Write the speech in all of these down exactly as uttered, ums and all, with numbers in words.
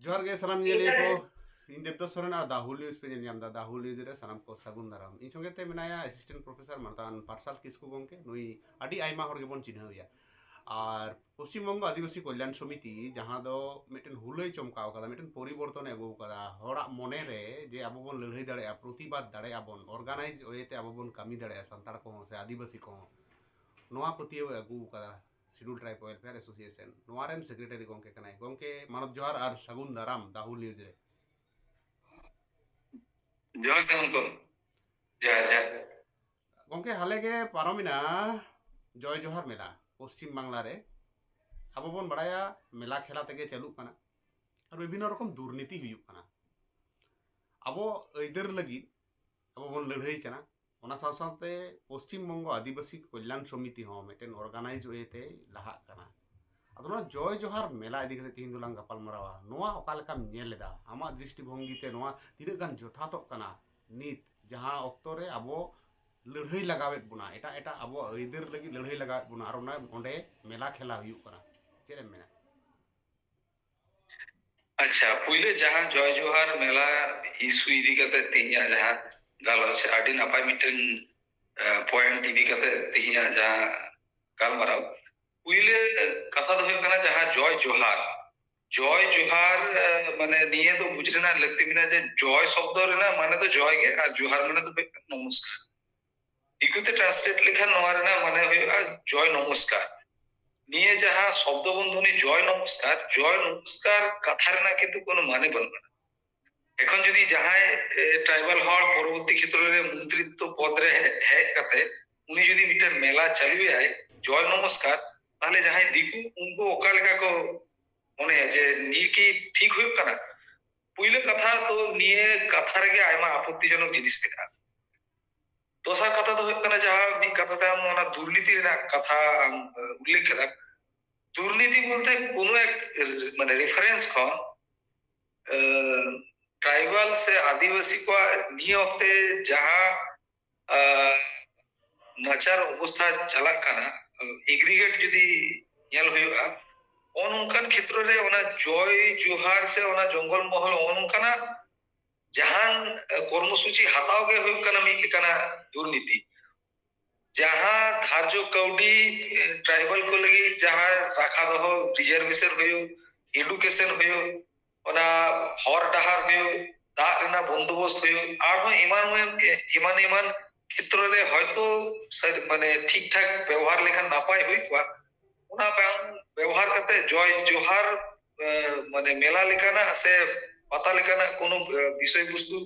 ᱡᱚᱦᱟᱨ ᱜᱮ ᱥᱟᱱᱟᱢ ᱧᱮᱧᱮᱞᱤᱭᱟᱹ ᱠᱚ᱾ ᱤᱧ ᱫᱮᱵᱫᱟᱥ ᱥᱚᱨᱮᱱ ᱟᱨ ᱫᱟ ᱦᱩᱞ ᱱᱤᱭᱩᱡᱽ ᱯᱮ ᱧᱮᱞ ᱧᱟᱢ ᱮᱫᱟ᱾ ᱫᱟ ᱦᱩᱞ ᱱᱤᱭᱩᱡᱽ ᱨᱮ ᱥᱟᱱᱟᱢ ᱠᱚ ᱥᱟᱹᱜᱩᱱ ᱫᱟᱨᱟᱢ᱾ ᱤᱧ ᱥᱚᱸᱜᱮ ᱛᱮ ᱢᱮᱱᱟᱭᱟ ᱮᱥᱤᱥᱴᱮᱱᱴ ᱯᱨᱚᱯᱷᱮᱥᱚᱨ ᱢᱟᱱᱚᱛᱟᱱ ᱯᱟᱨᱥᱟᱞ ᱠᱤᱥᱠᱩ ᱜᱚᱢᱠᱮ᱾ ᱱᱩᱭ ᱟᱹᱰᱤ ᱟᱭᱢᱟ ᱦᱚᱲ ᱜᱮᱵᱚᱱ ᱪᱤᱱᱦᱟᱹᱣ ᱮᱭᱟ᱾ ᱟᱨ ᱯᱚᱥᱪᱤᱢ ᱵᱚᱝᱜᱚ ᱟᱹᱫᱤᱵᱟᱹᱥᱤ ᱠᱚᱞᱭᱟᱱ ᱥᱚᱢᱤᱛᱤ, ᱡᱟᱦᱟᱸ ᱫᱚ ᱢᱤᱫᱴᱮᱱ ᱦᱩᱞᱟᱹᱭ ᱪᱚᱢᱠᱟᱣ ᱠᱟᱫᱟ, ᱢᱤᱫᱴᱮᱱ ᱯᱚᱨᱤᱵᱚᱨᱛᱚᱱᱮ ᱟᱹᱜᱩ ᱠᱟᱫᱟ ᱦᱚᱲᱟᱜ ᱢᱚᱱᱮ ᱨᱮ, ᱡᱮ ᱟᱵᱚ ᱵᱚᱱ ᱞᱟᱹᱲᱦᱟᱹᱭ ᱫᱟᱲᱮᱭᱟᱜᱼᱟ, ᱯᱨᱚᱛᱤᱵᱟᱫ ᱫᱟᱲᱮᱭᱟᱜᱼᱟ ᱵᱚᱱ, ᱚᱨᱜᱟᱱᱟᱭᱤᱡᱽ ᱳᱭᱮ ᱛᱮ ᱟᱵᱚ ᱵᱚᱱ ᱠᱟᱹᱢᱤ ᱫᱟᱲᱮᱭᱟᱜᱼᱟ, ᱥᱟᱱᱛᱟᱲ ᱠᱚᱦᱚᱸ ᱥᱮ ᱟᱹᱫᱤᱵᱟᱹᱥᱤ ᱠᱚᱦᱚᱸ, ᱱᱚᱣᱟ ᱯᱟᱹᱛᱭᱟᱹᱣ ᱮ ᱟᱹᱜᱩ ᱠᱟᱫᱟ ᱥᱤᱰᱩᱞ ᱴᱨᱟᱭᱤᱵᱽ ᱣᱮᱞᱯᱷᱮᱭᱟᱨ ᱮᱥᱳᱥᱤᱭᱮᱥᱚᱱ, ᱱᱚᱣᱟ ᱨᱮᱱ ᱥᱮᱠᱨᱮᱴᱟᱨᱤ ᱜᱚᱢᱠᱮ ᱠᱟᱱᱟᱭ᱾ ᱜᱚᱢᱠᱮ, ᱢᱟᱱᱚᱛ ᱡᱚᱦᱟᱨ ᱟᱨ ᱥᱟᱹᱜᱩᱱ ᱫᱟᱨᱟᱢ ᱫᱟ ᱦᱩᱞ ᱱᱤᱭᱩᱡᱽ ᱨᱮ᱾ ᱡᱚᱦᱟᱨ ᱥᱟᱹᱜᱩᱱ ᱠᱚ᱾ ᱡᱚᱦᱟᱨ, ᱡᱚᱦᱟᱨ᱾ ᱜᱚᱢᱠᱮ, ᱦᱟᱞᱮ ᱜᱮ ᱯᱟᱨᱚᱢᱮᱱᱟ ᱡᱚᱭ ᱡᱚᱦᱟᱨ ᱢᱮᱞᱟ ᱯᱚᱥᱪᱤᱢ ᱵᱟᱝᱞᱟ ᱨᱮ᱾ ᱟᱵᱚ ᱵᱚᱱ ᱵᱟᱲᱟᱭᱟ, ᱢᱮᱞᱟ ᱠᱷᱮᱞᱟ ᱛᱮᱜᱮ ᱪᱟᱹᱞᱩᱜ ᱠᱟᱱᱟ ᱟᱨ ᱵᱤᱵᱷᱤᱱᱱᱚ ᱨᱚᱠᱚᱢ ᱫᱩᱨᱱᱤᱛᱤ ᱦᱩᱭᱩᱜ ᱠᱟᱱᱟ᱾ ᱟᱵᱚ ᱟᱹᱭᱫᱟᱹᱨ ᱞᱟᱹᱜᱤᱫ ᱟᱵᱚ ᱵᱚᱱ ᱞᱟᱹᱲᱦᱟᱹᱭ ᱠᱟᱱᱟ᱾ ᱚᱱᱟ ᱥᱟᱶ ᱥᱟᱶᱛᱮ ᱯᱚᱥᱪᱤᱢ ᱵᱚᱝᱜᱚ ᱟᱹᱫᱤᱵᱟᱹᱥᱤ ᱠᱚᱞᱭᱟᱱ ᱥᱚᱢᱤᱛᱤ ᱦᱚᱸ ᱢᱤᱫᱴᱮᱱ ᱚᱨᱜᱟᱱᱟᱭᱤᱡᱽ ᱳᱭᱮ ᱛᱮ ᱞᱟᱦᱟᱜ ᱠᱟᱱᱟ᱾ ᱟᱫᱚ ᱱᱚᱣᱟ ᱡᱚᱭ ᱡᱚᱦᱟᱨ ᱢᱮᱞᱟ ᱤᱫᱤ ᱠᱟᱛᱮ ᱛᱮᱦᱮᱧ ᱫᱚᱞᱟᱝ ᱜᱟᱯᱟᱞ ᱢᱟᱨᱟᱣᱟ᱾ ᱱᱚᱣᱟ ᱚᱠᱟ ᱞᱮᱠᱟᱢ ᱧᱮᱞ ᱮᱫᱟ? ᱟᱢᱟᱜ ᱫᱨᱤᱥᱴᱤ ᱵᱷᱚᱝᱜᱤ ᱛᱮ ᱱᱚᱣᱟ ᱛᱤᱱᱟᱹᱜ ᱜᱟᱱ ᱡᱚᱛᱷᱟᱛᱚᱜ ᱠᱟᱱᱟ? ᱱᱤᱛ ᱡᱟᱦᱟᱸ ᱚᱠᱛᱚ ᱨᱮ ᱟᱵᱚ ᱞᱟᱹᱲᱦᱟᱹᱭ ᱞᱟᱜᱟᱣᱮᱫ ᱵᱚᱱᱟ, ᱮᱴᱟᱜ ᱮᱴᱟᱜ ᱟᱵᱚᱣᱟᱜ ᱟᱹᱭᱫᱟᱹᱨ ᱞᱟᱹᱜᱤᱫ ᱞᱟᱹᱲᱦᱟᱹᱭ ᱞᱟᱜᱟᱣᱮᱫ ᱵᱚᱱᱟ, ᱟᱨ ᱚᱱᱟ ᱚᱸᱰᱮ ᱢᱮᱞᱟ ᱠᱷᱮᱞᱟ ᱦᱩᱭᱩᱜ ᱠᱟᱱᱟ, ᱪᱮᱫ ᱮᱢ ᱢᱮᱱᱟ? ᱟᱪᱪᱷᱟ, ᱯᱩᱭᱞᱩ ᱡᱟᱦᱟᱸ ᱡᱚᱭ ᱡᱚᱦᱟᱨ ᱢᱮᱞᱟ ᱤᱥᱩ ᱤᱫᱤ ᱠᱟᱛᱮ ᱛᱮᱦᱮᱧᱟᱜ ᱡᱟᱦᱟᱸ ᱜᱟᱞᱚᱪ, ᱟᱹᱰᱤ ᱱᱟᱯᱟᱭ ᱢᱤᱫᱴᱮᱱ ᱯᱚᱭᱮᱱᱴ ᱤᱫᱤ ᱠᱟᱛᱮ ᱛᱮᱦᱮᱧᱟᱜ ᱡᱟᱦᱟᱸ ᱜᱟᱞᱢᱟᱨᱟᱣ, ᱯᱩᱭᱞᱩ ᱠᱟᱛᱷᱟ ᱫᱚ ᱦᱩᱭᱩᱜ ᱠᱟᱱᱟ ᱡᱟᱦᱟᱸ ᱡᱚᱭ ᱡᱚᱦᱟᱨ᱾ ᱡᱚᱭ ᱡᱚᱦᱟᱨ, ᱢᱟᱱᱮ ᱱᱤᱭᱟᱹ ᱫᱚ ᱵᱩᱡᱽ ᱨᱮᱱᱟᱜ ᱞᱟᱹᱠᱛᱤ ᱢᱮᱱᱟᱜᱼᱟ ᱡᱮ ᱡᱚᱭ ᱥᱚᱵᱫᱚ ᱨᱮᱱᱟᱜ ᱢᱟᱱᱮ ᱫᱚ ᱡᱚᱭ ᱜᱮ ᱟᱨ ᱡᱚᱦᱟᱨ ᱢᱟᱱᱮ ᱫᱚ ᱦᱩᱭᱩᱜ ᱠᱟᱱᱟ ᱱᱚᱢᱚᱥᱠᱟᱨ᱾ ᱫᱤᱠᱩᱛᱮ ᱴᱨᱟᱱᱥᱞᱮᱴ ᱞᱮᱠᱷᱟᱱ ᱱᱚᱣᱟ ᱨᱮᱱᱟᱜ ᱢᱟᱱᱮ ᱦᱩᱭᱩᱜᱼᱟ ᱡᱚᱭ ᱱᱚᱢᱚᱥᱠᱟᱨ᱾ ᱱᱤᱭᱟᱹ ᱡᱟᱦᱟᱸ ᱥᱚᱵᱫᱚ ᱵᱚᱱ ᱫᱷᱚᱱᱤ ᱡᱚᱭ ᱱᱚᱢᱚᱥᱠᱟᱨ, ᱡᱚᱭ ᱱᱚᱢᱚᱥᱠᱟᱨ ᱠᱟᱛᱷᱟ ᱨᱮᱱᱟᱜ ᱠᱤᱱᱛᱩ ᱠᱳᱱᱳ ᱢᱟᱱᱮ ᱵᱟᱹᱱᱩᱜᱼᱟ᱾ ᱮᱠᱷᱚᱱ ᱡᱩᱫᱤ ᱡᱟᱦᱟᱸᱭ ᱴᱨᱟᱭᱵᱟᱞ ᱦᱚᱲ ᱯᱚᱨᱚᱵᱚᱨᱛᱤ ᱠᱷᱮᱛᱨᱚ ᱨᱮ ᱢᱚᱱᱛᱨᱤᱛᱛᱚ ᱯᱚᱫ ᱨᱮ ᱦᱮᱡ ᱠᱟᱛᱮ ᱩᱱᱤ ᱡᱩᱫᱤ ᱢᱤᱫᱴᱮᱱ ᱢᱮᱞᱟ ᱪᱟᱹᱞᱩᱭᱟᱭ ᱡᱚᱭ ᱱᱚᱢᱚᱥᱠᱟᱨ, ᱛᱟᱦᱞᱮ ᱡᱟᱦᱟᱸᱭ ᱫᱤᱠᱩ ᱩᱱᱠᱩ ᱚᱠᱟ ᱞᱮᱠᱟ ᱠᱚ ᱢᱚᱱᱮᱭᱟ ᱡᱮ ᱱᱤᱭᱟᱹ ᱠᱤ ᱴᱷᱤᱠ ᱦᱩᱭᱩᱜ ᱠᱟᱱᱟ? ᱯᱩᱭᱞᱩ ᱠᱟᱛᱷᱟ ᱫᱚ ᱱᱤᱭᱟᱹ ᱠᱟᱛᱷᱟ ᱨᱮᱜᱮ ᱟᱭᱢᱟ ᱟᱯᱚᱛᱛᱤᱡᱚᱱᱚᱠ ᱡᱤᱱᱤᱥ ᱢᱮᱱᱟᱜᱼᱟ᱾ ᱫᱚᱥᱟᱨ ᱠᱟᱛᱷᱟ ᱫᱚ ᱦᱩᱭᱩᱜ ᱠᱟᱱᱟ ᱡᱟᱦᱟᱸ ᱢᱤᱫ ᱠᱟᱛᱷᱟ ᱛᱮ ᱟᱢ ᱚᱱᱟ ᱫᱩᱨᱱᱤᱛᱤ ᱨᱮᱱᱟᱜ ᱠᱟᱛᱷᱟ ᱟᱢ ᱩᱞᱞᱮᱠᱷ ᱠᱮᱫᱟ᱾ ᱫᱩᱨᱱᱤᱛᱤ ᱵᱚᱞᱛᱮ ᱠᱳᱱᱳ ᱮᱠ ᱢᱟᱱᱮ ᱨᱮᱯᱷᱟᱨᱮᱱᱥ ᱠᱷᱚᱱ ᱴᱨᱟᱭᱵᱟᱞ ᱥᱮ ᱟᱹᱫᱤᱵᱟᱹᱥᱤ ᱠᱚᱣᱟᱜ ᱱᱤᱭᱟᱹ ᱚᱠᱛᱮ ᱡᱟᱦᱟᱸ ᱱᱟᱪᱟᱨ ᱚᱵᱚᱥᱛᱷᱟ ᱪᱟᱞᱟᱜ ᱠᱟᱱᱟ, ᱮᱜᱽᱨᱤᱜᱮᱴ ᱡᱩᱫᱤ ᱧᱮᱞ ᱦᱩᱭᱩᱜᱼᱟ, ᱱᱚᱜᱼᱚ ᱱᱚᱝᱠᱟᱱ ᱠᱷᱮᱛᱨᱚ ᱨᱮ ᱚᱱᱟ ᱡᱚᱭ ᱡᱚᱦᱟᱨ ᱥᱮ ᱚᱱᱟ ᱡᱚᱝᱜᱚᱞ ᱢᱚᱦᱚᱞ ᱱᱚᱜᱼᱚ ᱱᱚᱝᱠᱟᱱᱟᱜ ᱡᱟᱦᱟᱱ, ᱮ, ᱠᱚᱨᱢᱚᱥᱩᱪᱤ ᱦᱟᱛᱟᱣ ᱜᱮ ᱦᱩᱭᱩᱜ ᱠᱟᱱᱟ ᱢᱤᱫ ᱞᱮᱠᱟᱱᱟᱜ ᱫᱩᱨᱱᱤᱛᱤ᱾ ᱡᱟᱦᱟᱸ ᱫᱷᱟᱨᱡᱚ ᱠᱟᱹᱣᱰᱤ, ᱮ, ᱴᱨᱟᱭᱵᱟᱞ ᱠᱚ ᱞᱟᱹᱜᱤᱫ ᱡᱟᱦᱟᱸ ᱨᱟᱠᱷᱟ ᱫᱚᱦᱚ, ᱨᱤᱡᱟᱨᱵᱷᱮᱥᱚᱱ ᱦᱩᱭᱩᱜ, ᱮᱰᱩᱠᱮᱥᱚᱱ ᱦᱩᱭᱩᱜ, ᱚᱱᱟ ᱦᱚᱨ ᱰᱟᱦᱟᱨ ᱦᱩᱭᱩᱜ, ᱫᱟᱜ ᱨᱮᱱᱟᱜ ᱵᱚᱱᱫᱳᱵᱚᱥᱛ ᱦᱩᱭᱩᱜ, ᱟᱨᱦᱚᱸ ᱮᱢᱟᱱ ᱮᱢᱟᱱ, ᱮᱢᱟᱱ ᱮᱢᱟᱱ ᱠᱷᱮᱛᱨᱚ ᱨᱮ ᱦᱚᱭᱛᱳ ᱥᱟᱹᱨᱤ, ᱢᱟᱱᱮ, ᱴᱷᱤᱠ ᱴᱷᱟᱠ ᱵᱮᱣᱦᱟᱨ ᱞᱮᱠᱷᱟᱱ ᱱᱟᱯᱟᱭ ᱦᱩᱭ ᱠᱚᱜᱼᱟ᱾ ᱚᱱᱟ ᱵᱟᱝ ᱵᱮᱣᱦᱟᱨ ᱠᱟᱛᱮ ᱡᱚᱭ ᱡᱚᱦᱟᱨ, ᱮ, ᱢᱟᱱᱮ, ᱢᱮᱞᱟ ᱞᱮᱠᱟᱱᱟᱜ ᱥᱮ ᱯᱟᱛᱟ ᱞᱮᱠᱟᱱᱟᱜ ᱠᱳᱱᱳ, ᱮ, ᱵᱤᱥᱚᱭ ᱵᱚᱥᱛᱩ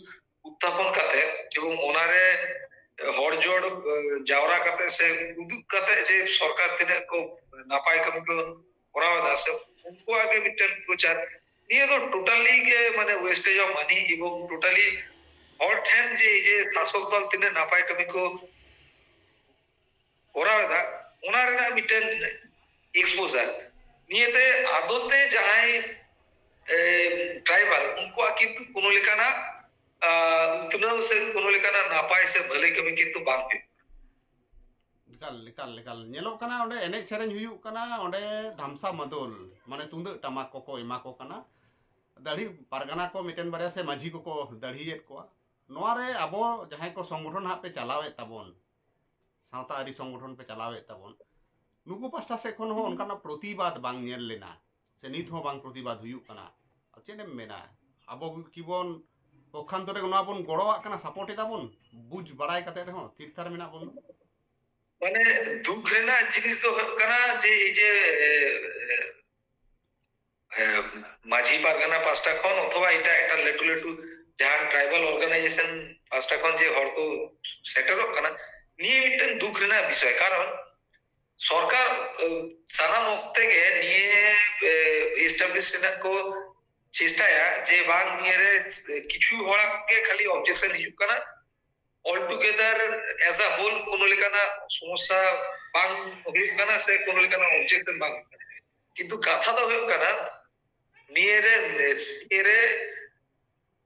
ᱩᱛᱛᱷᱟᱯᱚᱱ ᱠᱟᱛᱮ ᱮᱵᱚᱝ ᱚᱱᱟᱨᱮ ᱦᱚᱲ ᱡᱚᱲ, ᱮ, ᱡᱟᱣᱨᱟ ᱠᱟᱛᱮ ᱥᱮ ᱩᱫᱩᱜ ᱠᱟᱛᱮ ᱡᱮ ᱥᱚᱨᱠᱟᱨ ᱛᱤᱱᱟᱹᱜ ᱠᱚ ᱱᱟᱯᱟᱭ ᱠᱟᱹᱢᱤ ᱠᱚ ᱠᱚᱨᱟᱣ ᱮᱫᱟ ᱥᱮ ᱩᱱᱠᱩᱣᱟᱜ ᱜᱮ ᱢᱤᱫᱴᱮᱱ ᱯᱨᱚᱪᱟᱨ, ᱱᱤᱭᱟᱹ ᱫᱚ totally ᱜᱮ, ᱢᱟᱱᱮ, wastage of money ᱮᱵᱚᱝ totally ᱦᱚᱲ ᱴᱷᱮᱱ ᱡᱮ ᱮᱭ ᱡᱮ ᱥᱟᱥᱚᱠ ᱫᱚᱞ ᱛᱤᱱᱟᱹᱜ ᱱᱟᱯᱟᱭ ᱠᱟᱹᱢᱤ ᱠᱚ ᱠᱚᱨᱟᱣ ᱮᱫᱟ, ᱚᱱᱟ ᱨᱮᱱᱟᱜ ᱢᱤᱫᱴᱮᱱ exposure᱾ ᱱᱤᱭᱟᱹᱛᱮ ᱟᱫᱚᱛᱮ ᱡᱟᱦᱟᱸᱭ, ᱮ, ᱴᱨᱟᱭᱵᱟᱞ, ᱩᱱᱠᱩᱣᱟᱜ ᱠᱤᱱᱛᱩ ᱠᱳᱱᱳ ᱞᱮᱠᱟᱱᱟᱜ, ᱟ, ᱩᱛᱱᱟᱹᱣ ᱥᱮ ᱠᱳᱱᱳ ᱞᱮᱠᱟᱱᱟᱜ ᱱᱟᱯᱟᱭ ᱥᱮ ᱵᱷᱟᱹᱞᱟᱹᱭ ᱠᱟᱹᱢᱤ ᱠᱤᱱᱛᱩ ᱵᱟᱝ ᱦᱩᱭᱩᱜ᱾ ᱮᱠᱟᱞ, ᱮᱠᱟᱞ, ᱮᱠᱟᱞ᱾ ᱧᱮᱞᱚᱜ ᱠᱟᱱᱟ, ᱚᱸᱰᱮ ᱮᱱᱮᱡ ᱥᱮᱨᱮᱧ ᱦᱩᱭᱩᱜ ᱠᱟᱱᱟ, ᱚᱸᱰᱮ ᱫᱷᱟᱢᱥᱟ ᱢᱟᱫᱚᱞ, ᱢᱟᱱᱮ, ᱛᱩᱢᱫᱟᱹᱜ ᱴᱟᱢᱟᱠ ᱠᱚᱠᱚ ᱮᱢᱟ ᱠᱚ ᱠᱟᱱᱟ᱾ ᱫᱟᱲᱦᱤ ᱯᱟᱨᱜᱟᱱᱟ ᱠᱚ ᱢᱤᱫᱴᱮᱱ ᱵᱟᱨᱭᱟ ᱥᱮ ᱢᱟᱹᱡᱷᱤ ᱠᱚᱠᱚ ᱫᱟᱲᱦᱤᱭᱮᱫ ᱠᱚᱣᱟ᱾ ᱱᱚᱣᱟ ᱨᱮ ᱟᱵᱚ ᱡᱟᱦᱟᱸᱭ ᱠᱚ ᱥᱚᱝᱜᱚᱴᱷᱚᱱ ᱦᱟᱸᱜ ᱯᱮ ᱪᱟᱞᱟᱣᱮᱫ ᱛᱟᱵᱚᱱ, ᱥᱟᱶᱛᱟ ᱟᱹᱨᱤ ᱥᱚᱝᱜᱚᱴᱷᱚᱱ ᱯᱮ ᱪᱟᱞᱟᱣᱮᱫ ᱛᱟᱵᱚᱱ, ᱱᱩᱠᱩ ᱯᱟᱥᱴᱟ ᱥᱮᱫ ᱠᱷᱚᱱ ᱦᱚᱸ ᱚᱱᱠᱟᱱᱟᱜ ᱯᱨᱚᱛᱤᱵᱟᱫ ᱵᱟᱝ ᱧᱮᱞ ᱞᱮᱱᱟ, ᱥᱮ ᱱᱤᱛ ᱦᱚᱸ ᱵᱟᱝ ᱯᱨᱚᱛᱤᱵᱟᱫ ᱦᱩᱭᱩᱜ ᱠᱟᱱᱟ᱾ ᱟᱨ ᱪᱮᱫ ᱮᱢ ᱢᱮᱱᱟ, ᱟᱵᱚ ᱠᱤᱵᱚᱱ ᱯᱚᱠᱠᱷᱟᱱᱛᱚᱨᱮ ᱱᱚᱣᱟ ᱵᱚᱱ ᱜᱚᱲᱚᱣᱟᱜ ᱠᱟᱱᱟ, ᱥᱟᱯᱳᱨᱴ ᱮᱫᱟ ᱵᱚᱱ, ᱵᱩᱡᱽ ᱵᱟᱲᱟᱭ ᱠᱟᱛᱮ ᱨᱮᱦᱚᱸ ᱛᱷᱤᱨ ᱛᱷᱟᱨ ᱢᱮᱱᱟᱜ ᱵᱚᱱ ᱫᱚ? ᱢᱟᱱᱮ, ᱫᱩᱠ ᱨᱮᱱᱟᱜ ᱡᱤᱱᱤᱥ ᱫᱚ ᱦᱩᱭᱩᱜ ᱠᱟᱱᱟ ᱡᱮ ᱮᱭ ᱡᱮ, ᱮ, ᱮ, ᱢᱟᱹᱡᱷᱤ ᱯᱟᱨᱜᱟᱱᱟ ᱯᱟᱥᱴᱟ ᱠᱷᱚᱱ ᱚᱛᱷᱚᱵᱟ ᱮᱴᱟᱜ ᱮᱴᱟᱜ ᱞᱟᱹᱴᱩ ᱞᱟᱹᱴᱩ ᱡᱟᱦᱟᱸ ᱴᱨᱟᱭᱵᱟᱞ ᱚᱨᱜᱟᱱᱟᱭᱡᱮᱥᱚᱱ ᱯᱟᱥᱴᱟ ᱠᱷᱚᱱ ᱡᱮ ᱦᱚᱲ ᱠᱚ ᱥᱮᱴᱮᱨᱚᱜ ᱠᱟᱱᱟ, ᱱᱤᱭᱟᱹ ᱢᱤᱫᱴᱮᱱ ᱫᱩᱠ ᱨᱮᱱᱟᱜ ᱵᱤᱥᱚᱭ᱾ ᱠᱟᱨᱚᱱ ᱥᱚᱨᱠᱟᱨ, ᱮ, ᱥᱟᱱᱟᱢ ᱚᱠᱛᱮ ᱜᱮ ᱱᱤᱭᱟᱹ, ᱮ, ᱮᱥᱴᱟᱵᱞᱤᱥ ᱨᱮᱱᱟᱜ ᱠᱚ ᱪᱮᱥᱴᱟᱭᱟ ᱡᱮ ᱵᱟᱝ, ᱱᱤᱭᱟᱹ ᱨᱮ ᱠᱤᱪᱷᱩ ᱦᱚᱲᱟᱜ ᱜᱮ ᱠᱷᱟᱹᱞᱤ ᱚᱵᱡᱮᱠᱥᱚᱱ ᱦᱤᱡᱩᱜ ᱠᱟᱱᱟ, all together as a whole ᱠᱳᱱᱳ ᱞᱮᱠᱟᱱᱟᱜ ᱥᱚᱢᱚᱥᱥᱟ ᱵᱟᱝ ᱦᱩᱭᱩᱜ ᱠᱟᱱᱟ ᱥᱮ ᱠᱳᱱᱳ ᱞᱮᱠᱟᱱᱟᱜ ᱚᱵᱡᱮᱠᱥᱚᱱ ᱵᱟᱝ ᱦᱩᱭᱩᱜ ᱠᱟᱱᱟ᱾ ᱠᱤᱱᱛᱩ ᱠᱟᱛᱷᱟ ᱫᱚ ᱦᱩᱭᱩᱜ ᱠᱟᱱᱟ, ᱱᱤᱭᱟᱹ ᱨᱮ, ᱱᱤᱭᱟᱹ ᱨᱮ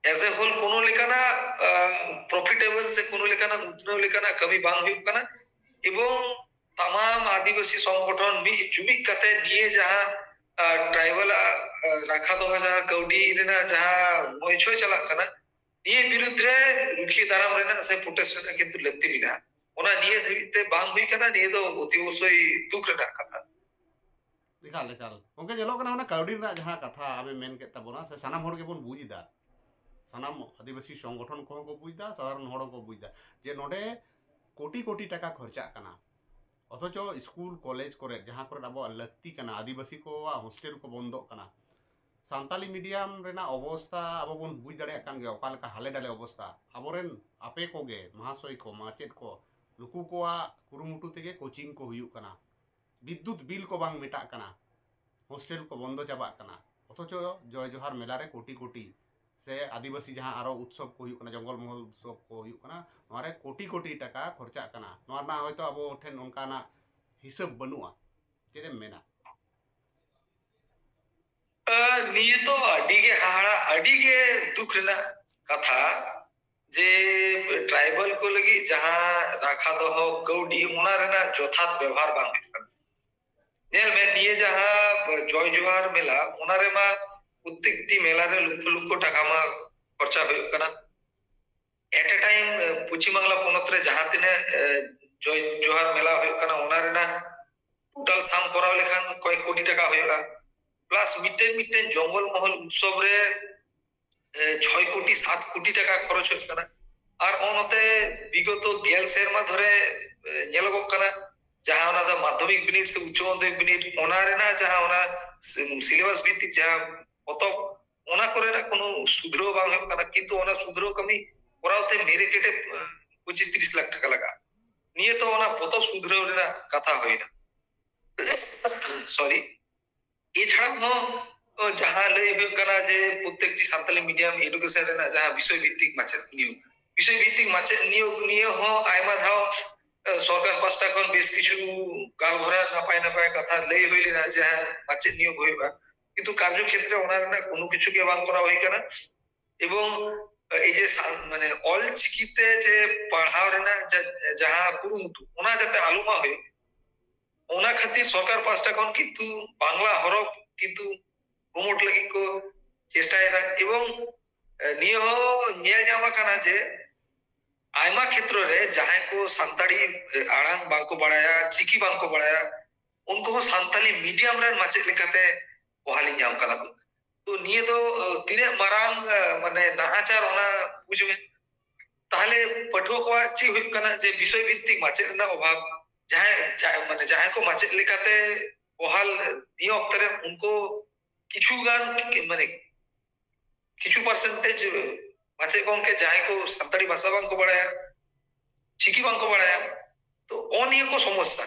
as a whole ᱠᱳᱱᱳ ᱞᱮᱠᱟᱱᱟᱜ, ᱟ, ᱯᱨᱚᱯᱷᱤᱴᱮᱵᱚᱞ ᱥᱮ ᱠᱳᱱᱳ ᱞᱮᱠᱟᱱᱟᱜ ᱩᱛᱱᱟᱹᱣ ᱞᱮᱠᱟᱱᱟᱜ ᱠᱟᱹᱢᱤ ᱵᱟᱝ ᱦᱩᱭᱩᱜ ᱠᱟᱱᱟ᱾ ᱮᱵᱚᱝ ᱛᱟᱢᱟᱢ ᱟᱹᱫᱤᱵᱟᱹᱥᱤ ᱥᱚᱝᱜᱚᱴᱷᱚᱱ ᱢᱤᱫ ᱡᱩᱢᱤᱫ ᱠᱟᱛᱮ ᱱᱤᱭᱟᱹ ᱡᱟᱦᱟᱸ ᱟᱨ ᱴᱨᱟᱭᱵᱟᱞ ᱟᱜ, ᱟᱨ ᱨᱟᱠᱷᱟ ᱫᱚᱦᱚ ᱡᱟᱦᱟᱸ ᱠᱟᱹᱣᱰᱤ ᱨᱮᱱᱟᱜ ᱡᱟᱦᱟᱸ ᱦᱚᱭ ᱪᱷᱚᱭ ᱪᱟᱞᱟᱜ ᱠᱟᱱᱟ, ᱱᱤᱭᱟᱹ ᱵᱤᱨᱩᱫᱽ ᱨᱮ ᱨᱩᱠᱷᱤᱭᱟᱹ ᱫᱟᱨᱟᱢ ᱨᱮᱱᱟᱜ ᱥᱮ ᱯᱨᱚᱴᱮᱥᱴ ᱨᱮᱱᱟᱜ ᱠᱤᱱᱛᱩ ᱞᱟᱹᱠᱛᱤ ᱢᱮᱱᱟᱜᱼᱟ᱾ ᱚᱱᱟ ᱱᱤᱭᱟᱹ ᱫᱷᱟᱹᱵᱤᱡ ᱛᱮ ᱵᱟᱝ ᱦᱩᱭ ᱠᱟᱱᱟ, ᱱᱤᱭᱟᱹ ᱫᱚ ᱚᱛᱤ ᱚᱵᱚᱥᱥᱳᱭ ᱫᱩᱠ ᱨᱮᱱᱟᱜ ᱠᱟᱛᱷᱟ᱾ ᱮᱠᱟᱞ, ᱮᱠᱟᱞ᱾ ᱜᱚᱝᱠᱮ, ᱧᱮᱞᱚᱜ ᱠᱟᱱᱟ ᱚᱱᱟ ᱠᱟᱹᱣᱰᱤ ᱨᱮᱱᱟᱜ ᱡᱟᱦᱟᱸ ᱠᱟᱛᱷᱟ ᱟᱢᱮᱢ ᱢᱮᱱ ᱠᱮᱫ ᱛᱟᱵᱚᱱᱟ, ᱥᱮ ᱥᱟᱱᱟᱢ ᱦᱚᱲ ᱜᱮᱵᱚᱱ ᱵᱩᱡᱽ ᱮᱫᱟ, ᱥᱟᱱᱟᱢ ᱟᱹᱫᱤᱵᱟᱹᱥᱤ ᱥᱚᱝᱜᱚᱴᱷᱚᱱ ᱠᱚᱦᱚᱸ ᱠᱚ ᱵᱩᱡᱽ ᱮᱫᱟ, ᱥᱟᱫᱷᱟᱨᱚᱱ ᱦᱚᱲ ᱦᱚᱸᱠᱚ ᱵᱩᱡᱽ ᱮᱫᱟ ᱡᱮ ᱱᱚᱰᱮ ᱠᱳᱴᱤ ᱠᱳᱴᱤ ᱴᱟᱠᱟ ᱠᱷᱚᱨᱪᱟᱜ ᱠᱟᱱᱟ, ᱚᱛᱷᱚᱪᱚ ᱥᱠᱩᱞ ᱠᱚᱞᱮᱡᱽ ᱠᱚᱨᱮ ᱡᱟᱦᱟᱸ ᱠᱚᱨᱮ ᱟᱵᱚᱣᱟᱜ ᱞᱟᱹᱠᱛᱤ ᱠᱟᱱᱟ, ᱟᱹᱫᱤᱵᱟᱹᱥᱤ ᱠᱚᱣᱟᱜ ᱦᱳᱥᱴᱮᱞ ᱠᱚ ᱵᱚᱱᱫᱚᱜ ᱠᱟᱱᱟ᱾ ᱥᱟᱱᱛᱟᱞᱤ ᱢᱤᱰᱤᱭᱟᱢ ᱨᱮᱱᱟᱜ ᱚᱵᱚᱥᱛᱟ ᱟᱵᱚ ᱵᱚᱱ ᱵᱩᱡᱽ ᱫᱟᱲᱮᱭᱟᱜ ᱠᱟᱱ ᱜᱮᱭᱟ, ᱚᱠᱟ ᱞᱮᱠᱟ ᱦᱟᱞᱮ ᱰᱟᱞᱮ ᱚᱵᱚᱥᱛᱟ᱾ ᱟᱵᱚᱨᱮᱱ ᱟᱯᱮ ᱠᱚᱜᱮ ᱢᱟᱦᱟᱥᱚᱭ ᱠᱚ, ᱢᱟᱪᱮᱫ ᱠᱚ, ᱱᱩᱠᱩ ᱠᱚᱣᱟᱜ ᱠᱩᱨᱩᱢᱩᱴᱩ ᱛᱮᱜᱮ ᱠᱳᱪᱤᱝ ᱠᱚ ᱦᱩᱭᱩᱜ ᱠᱟᱱᱟ, ᱵᱤᱫᱽᱭᱩᱛ ᱵᱤᱞ ᱠᱚ ᱵᱟᱝ ᱢᱮᱴᱟᱜ ᱠᱟᱱᱟ, ᱦᱳᱥᱴᱮᱞ ᱠᱚ ᱵᱚᱱᱫᱚ ᱪᱟᱵᱟᱜ ᱠᱟᱱᱟ, ᱚᱛᱷᱚᱪᱚ ᱡᱚᱭ ᱡᱚᱦᱟᱨ ᱢᱮᱞᱟ ᱨᱮ ᱠᱳᱴᱤ ᱠᱳᱴᱤ ᱥᱮ ᱟᱹᱫᱤᱵᱟᱹᱥᱤ ᱡᱟᱦᱟᱸ ᱟᱨᱚ ᱩᱛᱥᱚᱵ ᱠᱚ ᱦᱩᱭᱩᱜ ᱠᱟᱱᱟ, ᱡᱚᱝᱜᱚᱞ ᱢᱚᱦᱚᱞ ᱩᱛᱥᱚᱵ ᱠᱚ ᱦᱩᱭᱩᱜ ᱠᱟᱱᱟ, ᱱᱚᱣᱟ ᱨᱮ ᱠᱳᱴᱤ ᱠᱳᱴᱤ ᱴᱟᱠᱟ ᱠᱷᱚᱨᱪᱟᱜ ᱠᱟᱱᱟ᱾ ᱱᱚᱣᱟ ᱨᱮᱱᱟᱜ ᱦᱚᱭᱛᱳ ᱟᱵᱚ ᱴᱷᱮᱱ ᱚᱱᱠᱟᱱᱟᱜ ᱦᱤᱥᱟᱹᱵ ᱵᱟᱹᱱᱩᱜᱼᱟ᱾ ᱪᱮᱫ ᱮᱢ ᱢᱮᱱᱟ? ᱟᱨ ᱱᱤᱭᱟᱹ ᱫᱚ ᱟᱹᱰᱤ ᱜᱮ ᱦᱟᱦᱟᱲᱟ, ᱟᱹᱰᱤ ᱜᱮ ᱫᱩᱠ ᱨᱮᱱᱟᱜ ᱠᱟᱛᱷᱟ ᱡᱮ ᱴᱨᱟᱭᱵᱟᱞ ᱠᱚ ᱞᱟᱹᱜᱤᱫ ᱡᱟᱦᱟᱸ ᱨᱟᱠᱷᱟ ᱫᱚᱦᱚ ᱠᱟᱹᱣᱰᱤ, ᱚᱱᱟ ᱨᱮᱱᱟᱜ ᱡᱚᱛᱷᱟᱛ ᱵᱮᱣᱦᱟᱨ ᱵᱟᱝ ᱦᱩᱭᱩᱜ ᱠᱟᱱᱟ᱾ ᱧᱮᱞ ᱢᱮ, ᱱᱤᱭᱟᱹ ᱡᱟᱦᱟᱸ ᱡᱚᱭ ᱡᱚᱦᱟᱨ ᱢᱮᱞᱟ, ᱚᱱᱟ ᱨᱮᱢᱟ ᱯᱨᱚᱛᱮᱠᱴᱤ ᱢᱮᱞᱟ ᱨᱮ ᱞᱚᱠᱷᱚ ᱞᱚᱠᱷᱚ ᱴᱟᱠᱟ ᱢᱟ ᱠᱷᱚᱨᱪᱟ ᱦᱩᱭᱩᱜ ᱠᱟᱱᱟ᱾ At a time, Paschim Bangla ᱯᱚᱱᱚᱛ ᱨᱮ ᱡᱟᱦᱟᱸ ᱛᱤᱱᱟᱹᱜ ᱡᱚᱭ ᱡᱚᱦᱟᱨ ᱢᱮᱞᱟ ᱦᱩᱭᱩᱜ ᱠᱟᱱᱟ, ᱚᱱᱟ ᱨᱮᱱᱟᱜ ᱴᱳᱴᱟᱞ ᱥᱟᱢ ᱠᱚᱨᱟᱣ ᱞᱮᱠᱷᱟᱱ ᱠᱚᱭᱮᱠ ᱠᱳᱴᱤ ᱴᱟᱠᱟ ᱦᱩᱭᱩᱜᱼᱟ᱾ ᱯᱞᱟᱥ ᱢᱤᱫᱴᱮᱱ ᱢᱤᱫᱴᱮᱱ ᱡᱚᱝᱜᱚᱞ ᱢᱚᱦᱚᱞ ᱩᱛᱥᱚᱵ ᱨᱮ ᱪᱷᱚᱭ ᱠᱳᱴᱤ ᱥᱟᱛ ᱠᱳᱴᱤ ᱴᱟᱠᱟ ᱠᱷᱚᱨᱚᱪ ᱦᱩᱭᱩᱜ ᱠᱟᱱᱟ᱾ ᱟᱨ ᱚᱱᱟᱛᱮ ᱵᱤᱜᱚᱛᱚ ᱜᱮᱞ ᱥᱮᱨᱢᱟ ᱫᱷᱚᱨᱮ ᱧᱮᱞᱚᱜᱚᱜ ᱠᱟᱱᱟ, ᱡᱟᱦᱟᱸ ᱚᱱᱟ ᱫᱚ ᱢᱟᱫᱽᱫᱷᱚᱢᱤᱠ ᱵᱤᱱᱤᱰ ᱥᱮ ᱩᱪᱪᱚ ᱢᱟᱫᱽᱫᱷᱚᱢᱤᱠ ᱵᱤᱱᱤᱰ, ᱚᱱᱟ ᱨᱮᱱᱟᱜ ᱡᱟᱦᱟᱸ ᱚᱱᱟ ᱥᱤᱞᱮᱵᱟᱥ ᱵᱷᱤᱛᱛᱤᱠ ᱡᱟᱦᱟᱸ ᱯᱚᱛᱚᱵ, ᱚᱱᱟ ᱠᱚᱨᱮᱱᱟᱜ ᱠᱳᱱᱳ ᱥᱩᱫᱷᱨᱟᱹᱣ ᱵᱟᱝ ᱦᱩᱭᱩᱜ ᱠᱟᱱᱟ᱾ ᱠᱤᱱᱛᱩ ᱚᱱᱟ ᱥᱩᱫᱷᱨᱟᱹᱣ ᱠᱟᱹᱢᱤ ᱠᱚᱨᱟᱣ ᱛᱮ ᱢᱮᱨᱮ ᱠᱮᱴᱮ ᱯᱚᱸᱪᱤᱥ ᱛᱤᱨᱤᱥ ᱞᱟᱠᱷ ᱴᱟᱠᱟ ᱞᱟᱜᱟᱜᱼᱟ᱾ ᱱᱤᱭᱟᱹ ᱛᱚ ᱚᱱᱟ ᱯᱚᱛᱚᱵ ᱥᱩᱫᱷᱨᱟᱹᱣ ᱨᱮᱱᱟᱜ ᱠᱟᱛᱷᱟ ᱦᱩᱭᱱᱟ᱾ ᱥᱚᱨᱤ, ᱮᱪᱷᱟᱲᱟ ᱦᱚᱸ ᱡᱟᱦᱟᱸ ᱞᱟᱹᱭ ᱦᱩᱭᱩᱜ ᱠᱟᱱᱟ ᱡᱮ ᱯᱨᱚᱛᱮᱠᱴᱤ ᱥᱟᱱᱛᱟᱞᱤ ᱢᱤᱰᱤᱭᱟᱢ ᱮᱰᱩᱠᱮᱥᱚᱱ ᱨᱮᱱᱟᱜ ᱡᱟᱦᱟᱸ ᱵᱤᱥᱚᱭ ᱵᱷᱤᱛᱛᱤᱠ ᱢᱟᱪᱮᱫ ᱱᱤᱭᱳᱜ, ᱵᱤᱥᱚᱭ ᱵᱷᱤᱛᱛᱤᱠ ᱢᱟᱪᱮᱫ ᱱᱤᱭᱳᱜ ᱱᱤᱭᱮ ᱦᱚᱸ ᱟᱭᱢᱟ ᱫᱷᱟᱣ ᱥᱚᱨᱠᱟᱨ ᱯᱟᱥᱴᱟ ᱠᱷᱚᱱ ᱵᱮᱥ ᱠᱤᱪᱷᱩ ᱜᱟᱞᱢᱟᱨᱟᱣ, ᱱᱟᱯᱟᱭ ᱱᱟᱯᱟᱭ ᱠᱟᱛᱷᱟ ᱞᱟᱹᱭ ᱦᱩᱭ ᱞᱮᱱᱟ ᱡᱮ ᱦᱮᱸ, ᱢᱟᱪᱮᱫ ᱱᱤᱭᱳᱜ ᱦᱩᱭᱩᱜᱼᱟ, ᱠᱤᱱᱛᱩ ᱠᱟᱨᱡᱚ ᱠᱷᱮᱛᱨᱮ ᱚᱱᱟ ᱨᱮᱱᱟᱜ ᱠᱳᱱᱳ ᱠᱤᱪᱷᱩ ᱜᱮ ᱵᱟᱝ ᱠᱚᱨᱟᱣ ᱦᱩᱭ ᱠᱟᱱᱟ᱾ ᱮᱵᱚᱝ ᱮᱭ ᱡᱮ ᱥᱟ-, ᱢᱟᱱᱮ ᱚᱞ ᱪᱤᱠᱤ ᱛᱮ ᱡᱮ ᱯᱟᱲᱦᱟᱣ ᱨᱮᱱᱟᱜ ᱡᱟ-, ᱡᱟᱦᱟᱸ ᱠᱩᱨᱩᱢᱩᱴᱩ, ᱚᱱᱟ ᱡᱟᱛᱮ ᱟᱞᱚ ᱢᱟ ᱦᱩᱭᱩᱜ, ᱚᱱᱟ ᱠᱷᱟᱹᱛᱤᱨ ᱥᱚᱨᱠᱟᱨ ᱯᱟᱥᱴᱟ ᱠᱷᱚᱱ ᱠᱤᱱᱛᱩ ᱵᱟᱝᱞᱟ ᱦᱚᱨᱚᱯ ᱠᱤᱱᱛᱩ ᱯᱨᱚᱢᱳᱴ ᱞᱟᱹᱜᱤᱫ ᱠᱚ ᱪᱮᱥᱴᱟᱭᱮᱫᱟ᱾ ᱮᱵᱚᱝ ᱱᱤᱭᱟᱹ ᱦᱚᱸ ᱧᱮᱞ ᱧᱟᱢ ᱟᱠᱟᱱᱟ ᱡᱮ ᱟᱭᱢᱟ ᱠᱷᱮᱛᱨᱚ ᱨᱮ ᱡᱟᱦᱟᱸᱭ ᱠᱚ ᱥᱟᱱᱛᱟᱲᱤ ᱟᱲᱟᱝ ᱵᱟᱝᱠᱚ ᱵᱟᱲᱟᱭᱟ, ᱪᱤᱠᱤ ᱵᱟᱝᱠᱚ ᱵᱟᱲᱟᱭᱟ, ᱩᱱᱠᱩ ᱦᱚᱸ ᱥᱟᱱᱛᱟᱞᱤ ᱢᱤᱰᱤᱭᱟᱢ ᱨᱮᱱ ᱢᱟᱪᱮᱫ ᱞᱮᱠᱟᱛᱮ ᱵᱚᱦᱟᱞᱤ ᱧᱟᱢ ᱠᱟᱫᱟ ᱠᱚ᱾ ᱛᱚ ᱱᱤᱭᱟᱹ ᱫᱚ ᱛᱤᱱᱟᱹᱜ ᱢᱟᱨᱟᱝ ᱢᱟᱱᱮ ᱱᱟᱦᱟᱪᱟᱨ, ᱚᱱᱟ ᱵᱩᱡᱷᱟᱹᱣ᱾ ᱛᱟᱦᱞᱮ ᱯᱟᱹᱴᱷᱩᱣᱟᱹ ᱠᱚᱣᱟᱜ ᱪᱮᱫ ᱦᱩᱭᱩᱜ ᱠᱟᱱᱟ ᱡᱮ ᱵᱤᱥᱚᱭ ᱵᱷᱤᱛᱛᱤᱠ ᱢᱟᱪᱮᱫ ᱨᱮᱱᱟᱜ ᱚᱵᱷᱟᱵ, ᱡᱟᱦᱟᱸᱭ ᱢᱟᱱᱮ ᱡᱟᱦᱟᱸᱭ ᱠᱚ ᱢᱟᱪᱮᱫ ᱞᱮᱠᱟᱛᱮ ᱵᱚᱦᱟᱞ ᱱᱤᱭᱟᱹ ᱚᱠᱛᱚ ᱨᱮ ᱩᱱᱠᱩ ᱠᱤᱪᱷᱩ ᱜᱟᱱ ᱢᱟᱱᱮ ᱠᱤᱪᱷᱩ ᱯᱟᱨᱥᱮᱱᱴᱮᱡᱽ ᱢᱟᱪᱮᱫ ᱜᱚᱢᱠᱮ ᱡᱟᱦᱟᱸᱭ ᱠᱚ ᱥᱟᱱᱛᱟᱲᱤ ᱵᱷᱟᱥᱟ ᱵᱟᱝᱠᱚ ᱵᱟᱲᱟᱭᱟ, ᱪᱤᱠᱤ ᱵᱟᱝᱠᱚ ᱵᱟᱲᱟᱭᱟ, ᱛᱚ ᱚ ᱱᱤᱭᱟᱹ ᱠᱚ ᱥᱚᱢᱚᱥᱥᱟ᱾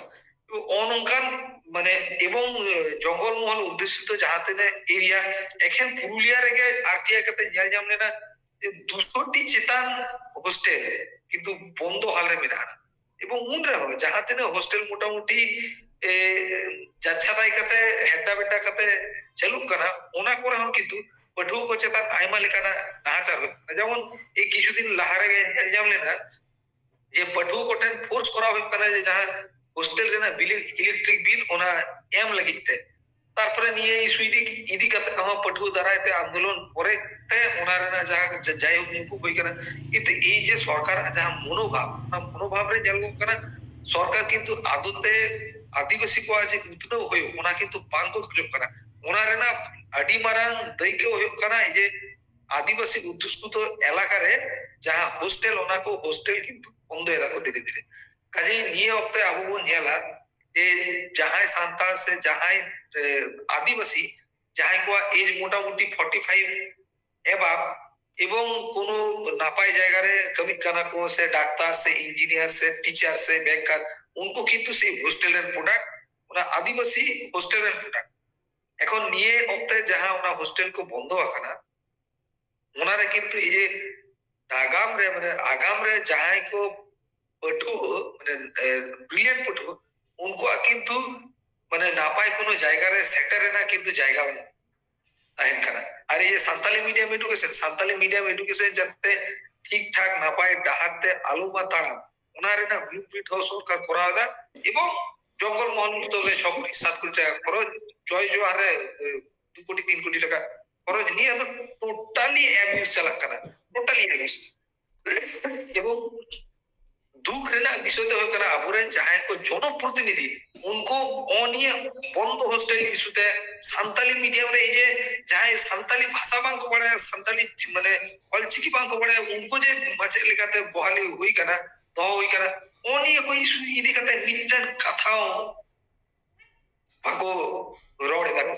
ᱚ ᱱᱚᱝᱠᱟᱱ ᱢᱟᱱᱮ ᱮᱵᱚᱝ ᱡᱚᱝᱜᱚᱞ ᱢᱚᱦᱚᱞ ᱩᱫᱽᱫᱮᱥᱤᱛ ᱡᱟᱦᱟᱸ ᱛᱤᱱᱟᱹᱜ ᱮᱨᱤᱭᱟ, ᱮᱠᱷᱮᱱ ᱯᱩᱨᱩᱞᱤᱭᱟ ᱨᱮᱜᱮ ᱟᱨ ᱴᱤ ᱟᱭ ᱠᱟᱛᱮ ᱧᱮᱞ ᱧᱟᱢ ᱞᱮᱱᱟ ᱡᱮ ᱫᱩᱥᱚ ᱴᱤ ᱪᱮᱛᱟᱱ ᱦᱳᱥᱴᱮᱞ ᱠᱤᱱᱛᱩ ᱵᱚᱱᱫᱚ ᱦᱟᱞ ᱨᱮ ᱢᱮᱱᱟᱜᱼᱟ᱾ ᱮᱵᱚᱝ ᱩᱱ ᱨᱮᱦᱚᱸ ᱡᱟᱦᱟᱸ ᱛᱤᱱᱟᱹᱜ ᱦᱳᱥᱴᱮᱞ ᱢᱚᱴᱟᱢᱩᱴᱤ ᱡᱟᱪᱷᱟᱛᱟᱭ ᱠᱟᱛᱮ ᱦᱮᱰᱰᱟ ᱵᱮᱰᱰᱟ ᱠᱟᱛᱮ ᱪᱟᱹᱞᱩᱜ ᱠᱟᱱᱟ, ᱚᱱᱟ ᱠᱚᱨᱮ ᱦᱚᱸ ᱠᱤᱱᱛᱩ ᱯᱟᱹᱴᱷᱩᱣᱟᱹ ᱠᱚ ᱪᱮᱛᱟᱱ ᱟᱭᱢᱟ ᱞᱮᱠᱟᱱᱟᱜ ᱱᱟᱦᱟᱪᱟᱨ ᱦᱩᱭᱩᱜ ᱠᱟᱱᱟ᱾ ᱡᱮᱢᱚᱱ ᱮᱭ ᱠᱤᱪᱷᱩ ᱫᱤᱱ ᱞᱟᱦᱟ ᱨᱮᱜᱮ ᱧᱮᱞ ᱧᱟᱢ ᱞᱮᱱᱟ ᱡᱮ ᱯᱟᱹᱴᱷᱩᱣᱟᱹ ᱠᱚᱴᱷᱮᱱ ᱯᱷᱳᱨᱥ ᱠᱚᱨᱟᱣ ᱦᱩᱭᱩᱜ ᱠᱟᱱᱟ ᱡᱮ ᱡᱟᱦᱟᱸ ᱦᱳᱥᱴᱮᱞ ᱨᱮᱱᱟᱜ ᱵᱤᱞ, ᱤᱞᱮᱠᱴᱨᱤᱠ ᱵᱤᱞ, ᱚᱱᱟ ᱮᱢ ᱞᱟᱹᱜᱤᱫ ᱛᱮ᱾ ᱛᱟᱨᱯᱚᱨᱮ ᱱᱤᱭᱟᱹ ᱤᱥᱩ ᱤᱫᱤ, ᱤᱫᱤ ᱠᱟᱛᱮ ᱦᱚᱸ ᱯᱟᱹᱴᱷᱩᱣᱟᱹ ᱫᱟᱨᱟᱭ ᱛᱮ ᱟᱱᱫᱳᱞᱚᱱ ᱯᱚᱨᱮ ᱛᱮ ᱚᱱᱟ ᱨᱮᱱᱟᱜ ᱡᱟᱦᱟᱸ ᱡᱟ-, ᱡᱟᱭᱦᱳᱠ ᱢᱩᱠᱩᱵ ᱦᱩᱭ ᱠᱟᱱᱟ᱾ ᱠᱤᱱᱛᱩ ᱮᱭ ᱡᱮ ᱥᱚᱨᱠᱟᱨᱟᱜ ᱡᱟᱦᱟᱸ ᱢᱚᱱᱳᱵᱷᱟᱵ, ᱚᱱᱟ ᱢᱚᱱᱳᱵᱷᱟᱵ ᱨᱮ ᱧᱮᱞᱚᱜ ᱠᱟᱱᱟ ᱥᱚᱨᱠᱟᱨ ᱠᱤᱱᱛᱩ ᱟᱫᱚ ᱛᱮ ᱟᱹᱫᱤᱵᱟᱹᱥᱤ ᱠᱚᱣᱟᱜ ᱡᱮ ᱩᱛᱱᱟᱹᱣ ᱦᱩᱭᱩᱜ, ᱚᱱᱟ ᱠᱤᱱᱛᱩ ᱵᱟᱝ ᱠᱚ ᱠᱷᱚᱡᱚᱜ ᱠᱟᱱᱟ᱾ ᱚᱱᱟ ᱨᱮᱱᱟᱜ ᱟᱹᱰᱤ ᱢᱟᱨᱟᱝ ᱫᱟᱹᱭᱠᱟᱹ ᱦᱩᱭᱩᱜ ᱠᱟᱱᱟ ᱡᱮ ᱟᱹᱫᱤᱵᱟᱹᱥᱤ ᱚᱫᱽᱫᱷᱩᱥᱩᱛᱚ ᱮᱞᱟᱠᱟ ᱨᱮ ᱡᱟᱦᱟᱸ ᱦᱳᱥᱴᱮᱞ, ᱚᱱᱟ ᱠᱚ ᱦᱳᱥᱴᱮᱞ ᱠᱤᱱᱛᱩ ᱵᱚᱱᱫᱚᱭ ᱫᱟᱠᱚ ᱫᱷᱤᱨᱮ ᱫᱷᱤᱨᱮ᱾ ᱠᱟᱡᱮ ᱱᱤᱭᱟᱹ ᱚᱠᱛᱮ ᱟᱵᱚ ᱵᱚᱱ ᱧᱮᱞᱟ ᱡᱮ ᱡᱟᱦᱟᱸᱭ ᱥᱟᱱᱛᱟᱲ ᱥᱮ ᱡᱟᱦᱟᱸᱭ, ᱮ, ᱟᱹᱫᱤᱵᱟᱹᱥᱤ, ᱡᱟᱦᱟᱸᱭ ᱠᱚᱣᱟᱜ ᱮᱡᱽ ᱢᱚᱴᱟᱢᱩᱴᱤ ᱯᱷᱚᱨᱴᱤ ᱯᱷᱟᱭᱤᱵᱷ ᱮᱵᱟᱵ, ᱮᱵᱚᱝ ᱠᱳᱱᱳ ᱱᱟᱯᱟᱭ ᱡᱟᱭᱜᱟ ᱨᱮ ᱠᱟᱹᱢᱤ ᱠᱟᱱᱟ ᱠᱚ, ᱥᱮ ᱰᱟᱠᱛᱟᱨ, ᱥᱮ ᱤᱧᱡᱤᱱᱤᱭᱟᱨ, ᱥᱮ ᱴᱤᱪᱟᱨ, ᱥᱮ ᱵᱮᱝᱠᱟᱨ, ᱩᱱᱠᱩ ᱠᱤᱱᱛᱩ ᱥᱮ ᱦᱳᱥᱴᱮᱞ ᱨᱮᱱ ᱯᱨᱚᱰᱟᱠᱴ, ᱚᱱᱟ ᱟᱹᱫᱤᱵᱟᱹᱥᱤ ᱦᱳᱥᱴᱮᱞ ᱨᱮᱱ ᱯᱨᱚᱰᱟᱠᱴ᱾ ᱮᱠᱷᱚᱱ ᱱᱤᱭᱟᱹ ᱚᱠᱛᱮ ᱡᱟᱦᱟᱸ ᱚᱱᱟ ᱦᱳᱥᱴᱮᱞ ᱠᱚ ᱵᱚᱱᱫᱚ ᱟᱠᱟᱱᱟ, ᱚᱱᱟᱨᱮ ᱠᱤᱱᱛᱩ ᱤᱭᱟᱹ ᱱᱟᱜᱟᱢ ᱨᱮ, ᱢᱟᱱᱮ ᱟᱜᱟᱢ ᱨᱮ ᱡᱟᱦᱟᱸᱭ ᱠᱚ ᱯᱟᱹᱴᱷᱩᱣᱟᱹ, ᱢᱟᱱᱮ, ᱮ, ᱵᱨᱤᱞᱤᱭᱟᱱᱴ ᱯᱟᱹᱴᱷᱩᱣᱟᱹ, ᱩᱱᱠᱩᱣᱟᱜ ᱠᱤᱱᱛᱩ ᱢᱟᱱᱮ ᱱᱟᱯᱟᱭ ᱠᱳᱱᱳ ᱡᱟᱭᱜᱟ ᱨᱮ ᱥᱮᱴᱮᱨ ᱨᱮᱱᱟᱜ ᱠᱤᱱᱛᱩ ᱡᱟᱭᱜᱟ ᱵᱟᱹᱱᱩᱜ ᱛᱟᱦᱮᱱ ᱠᱟᱱᱟ᱾ ᱟᱨ ᱤᱭᱟᱹ Santali medium education, Santali medium education ᱡᱟᱛᱮ ᱴᱷᱤᱠ ᱴᱷᱟᱠ ᱱᱟᱯᱟᱭ ᱰᱟᱦᱟᱨ ᱛᱮ ᱟᱞᱚ ᱢᱟ ᱛᱟᱲᱟᱢ, ᱚᱱᱟ ᱨᱮᱱᱟᱜ ᱵᱞᱩᱯᱨᱤᱱᱴ ᱦᱚᱸ ᱥᱚᱨᱠᱟᱨ ᱠᱚᱨᱟᱣ ᱮᱫᱟ᱾ ᱮᱵᱚᱝ ᱡᱚᱝᱜᱚᱞ ᱢᱚᱦᱚᱞ ᱩᱛᱟᱹᱨ ᱨᱮ ᱪᱷᱚ ᱠᱳᱴᱤ ᱥᱟᱛ ᱠᱳᱴᱤ ᱴᱟᱠᱟ ᱠᱷᱚᱨᱚᱪ ᱡᱚᱭ ᱡᱚᱦᱟᱨ ᱨᱮ ᱫᱩ ᱠᱳᱴᱤ ᱛᱤᱱ ᱠᱳᱴᱤ ᱴᱟᱠᱟ ᱠᱷᱚᱨᱚᱪ, ᱱᱤᱭᱟᱹ ᱫᱚ ᱴᱳᱴᱟᱞᱤ ᱮᱵᱤᱭᱩᱡᱽ ᱪᱟᱞᱟᱜ ᱠᱟᱱᱟ, ᱴᱳᱴᱟᱞᱤ ᱮᱵᱤᱭᱩᱡᱽ᱾ ᱮᱵᱚᱝ ᱫᱩᱠ ᱨᱮᱱᱟᱜ ᱵᱤᱥᱚᱭ ᱫᱚ ᱦᱩᱭᱩᱜ ᱠᱟᱱᱟ, ᱟᱵᱚᱨᱮᱱ ᱡᱟᱦᱟᱸᱭ ᱠᱚ ᱡᱚᱱᱚᱯᱨᱚᱛᱤᱱᱤᱫᱷᱤ, ᱩᱱᱠᱩ ᱚ ᱱᱤᱭᱟᱹ ᱵᱚᱱᱫᱚ ᱦᱳᱥᱴᱮᱞ ᱤᱥᱩ ᱛᱮ, ᱥᱟᱱᱛᱟᱞᱤ ᱢᱤᱰᱤᱭᱟᱢ ᱨᱮ ᱤᱭᱟᱹ ᱡᱟᱦᱟᱸᱭ ᱥᱟᱱᱛᱟᱞᱤ ᱵᱷᱟᱥᱟ ᱵᱟᱝ ᱠᱚ ᱵᱟᱲᱟᱭᱟ, ᱥᱟᱱᱛᱟᱞᱤ ᱢᱟᱱᱮ ᱚᱞᱪᱤᱠᱤ ᱵᱟᱝ ᱠᱚ ᱵᱟᱲᱟᱭᱟ, ᱩᱱᱠᱩ ᱡᱮ ᱢᱟᱪᱮᱫ ᱞᱮᱠᱟᱛᱮ ᱵᱚᱦᱟᱞᱤ ᱦᱩᱭ ᱠᱟᱱᱟ, ᱫᱚᱦᱚ ᱦᱩᱭ ᱠᱟᱱᱟ, ᱚ ᱱᱤᱭᱟᱹ ᱠᱚ ᱤᱥᱩ ᱤᱫᱤ ᱠᱟᱛᱮ ᱢᱤᱫᱴᱮᱱ ᱠᱟᱛᱷᱟ ᱦᱚᱸ ᱵᱟᱠᱚ ᱨᱚᱲ ᱮᱫᱟ ᱠᱚ᱾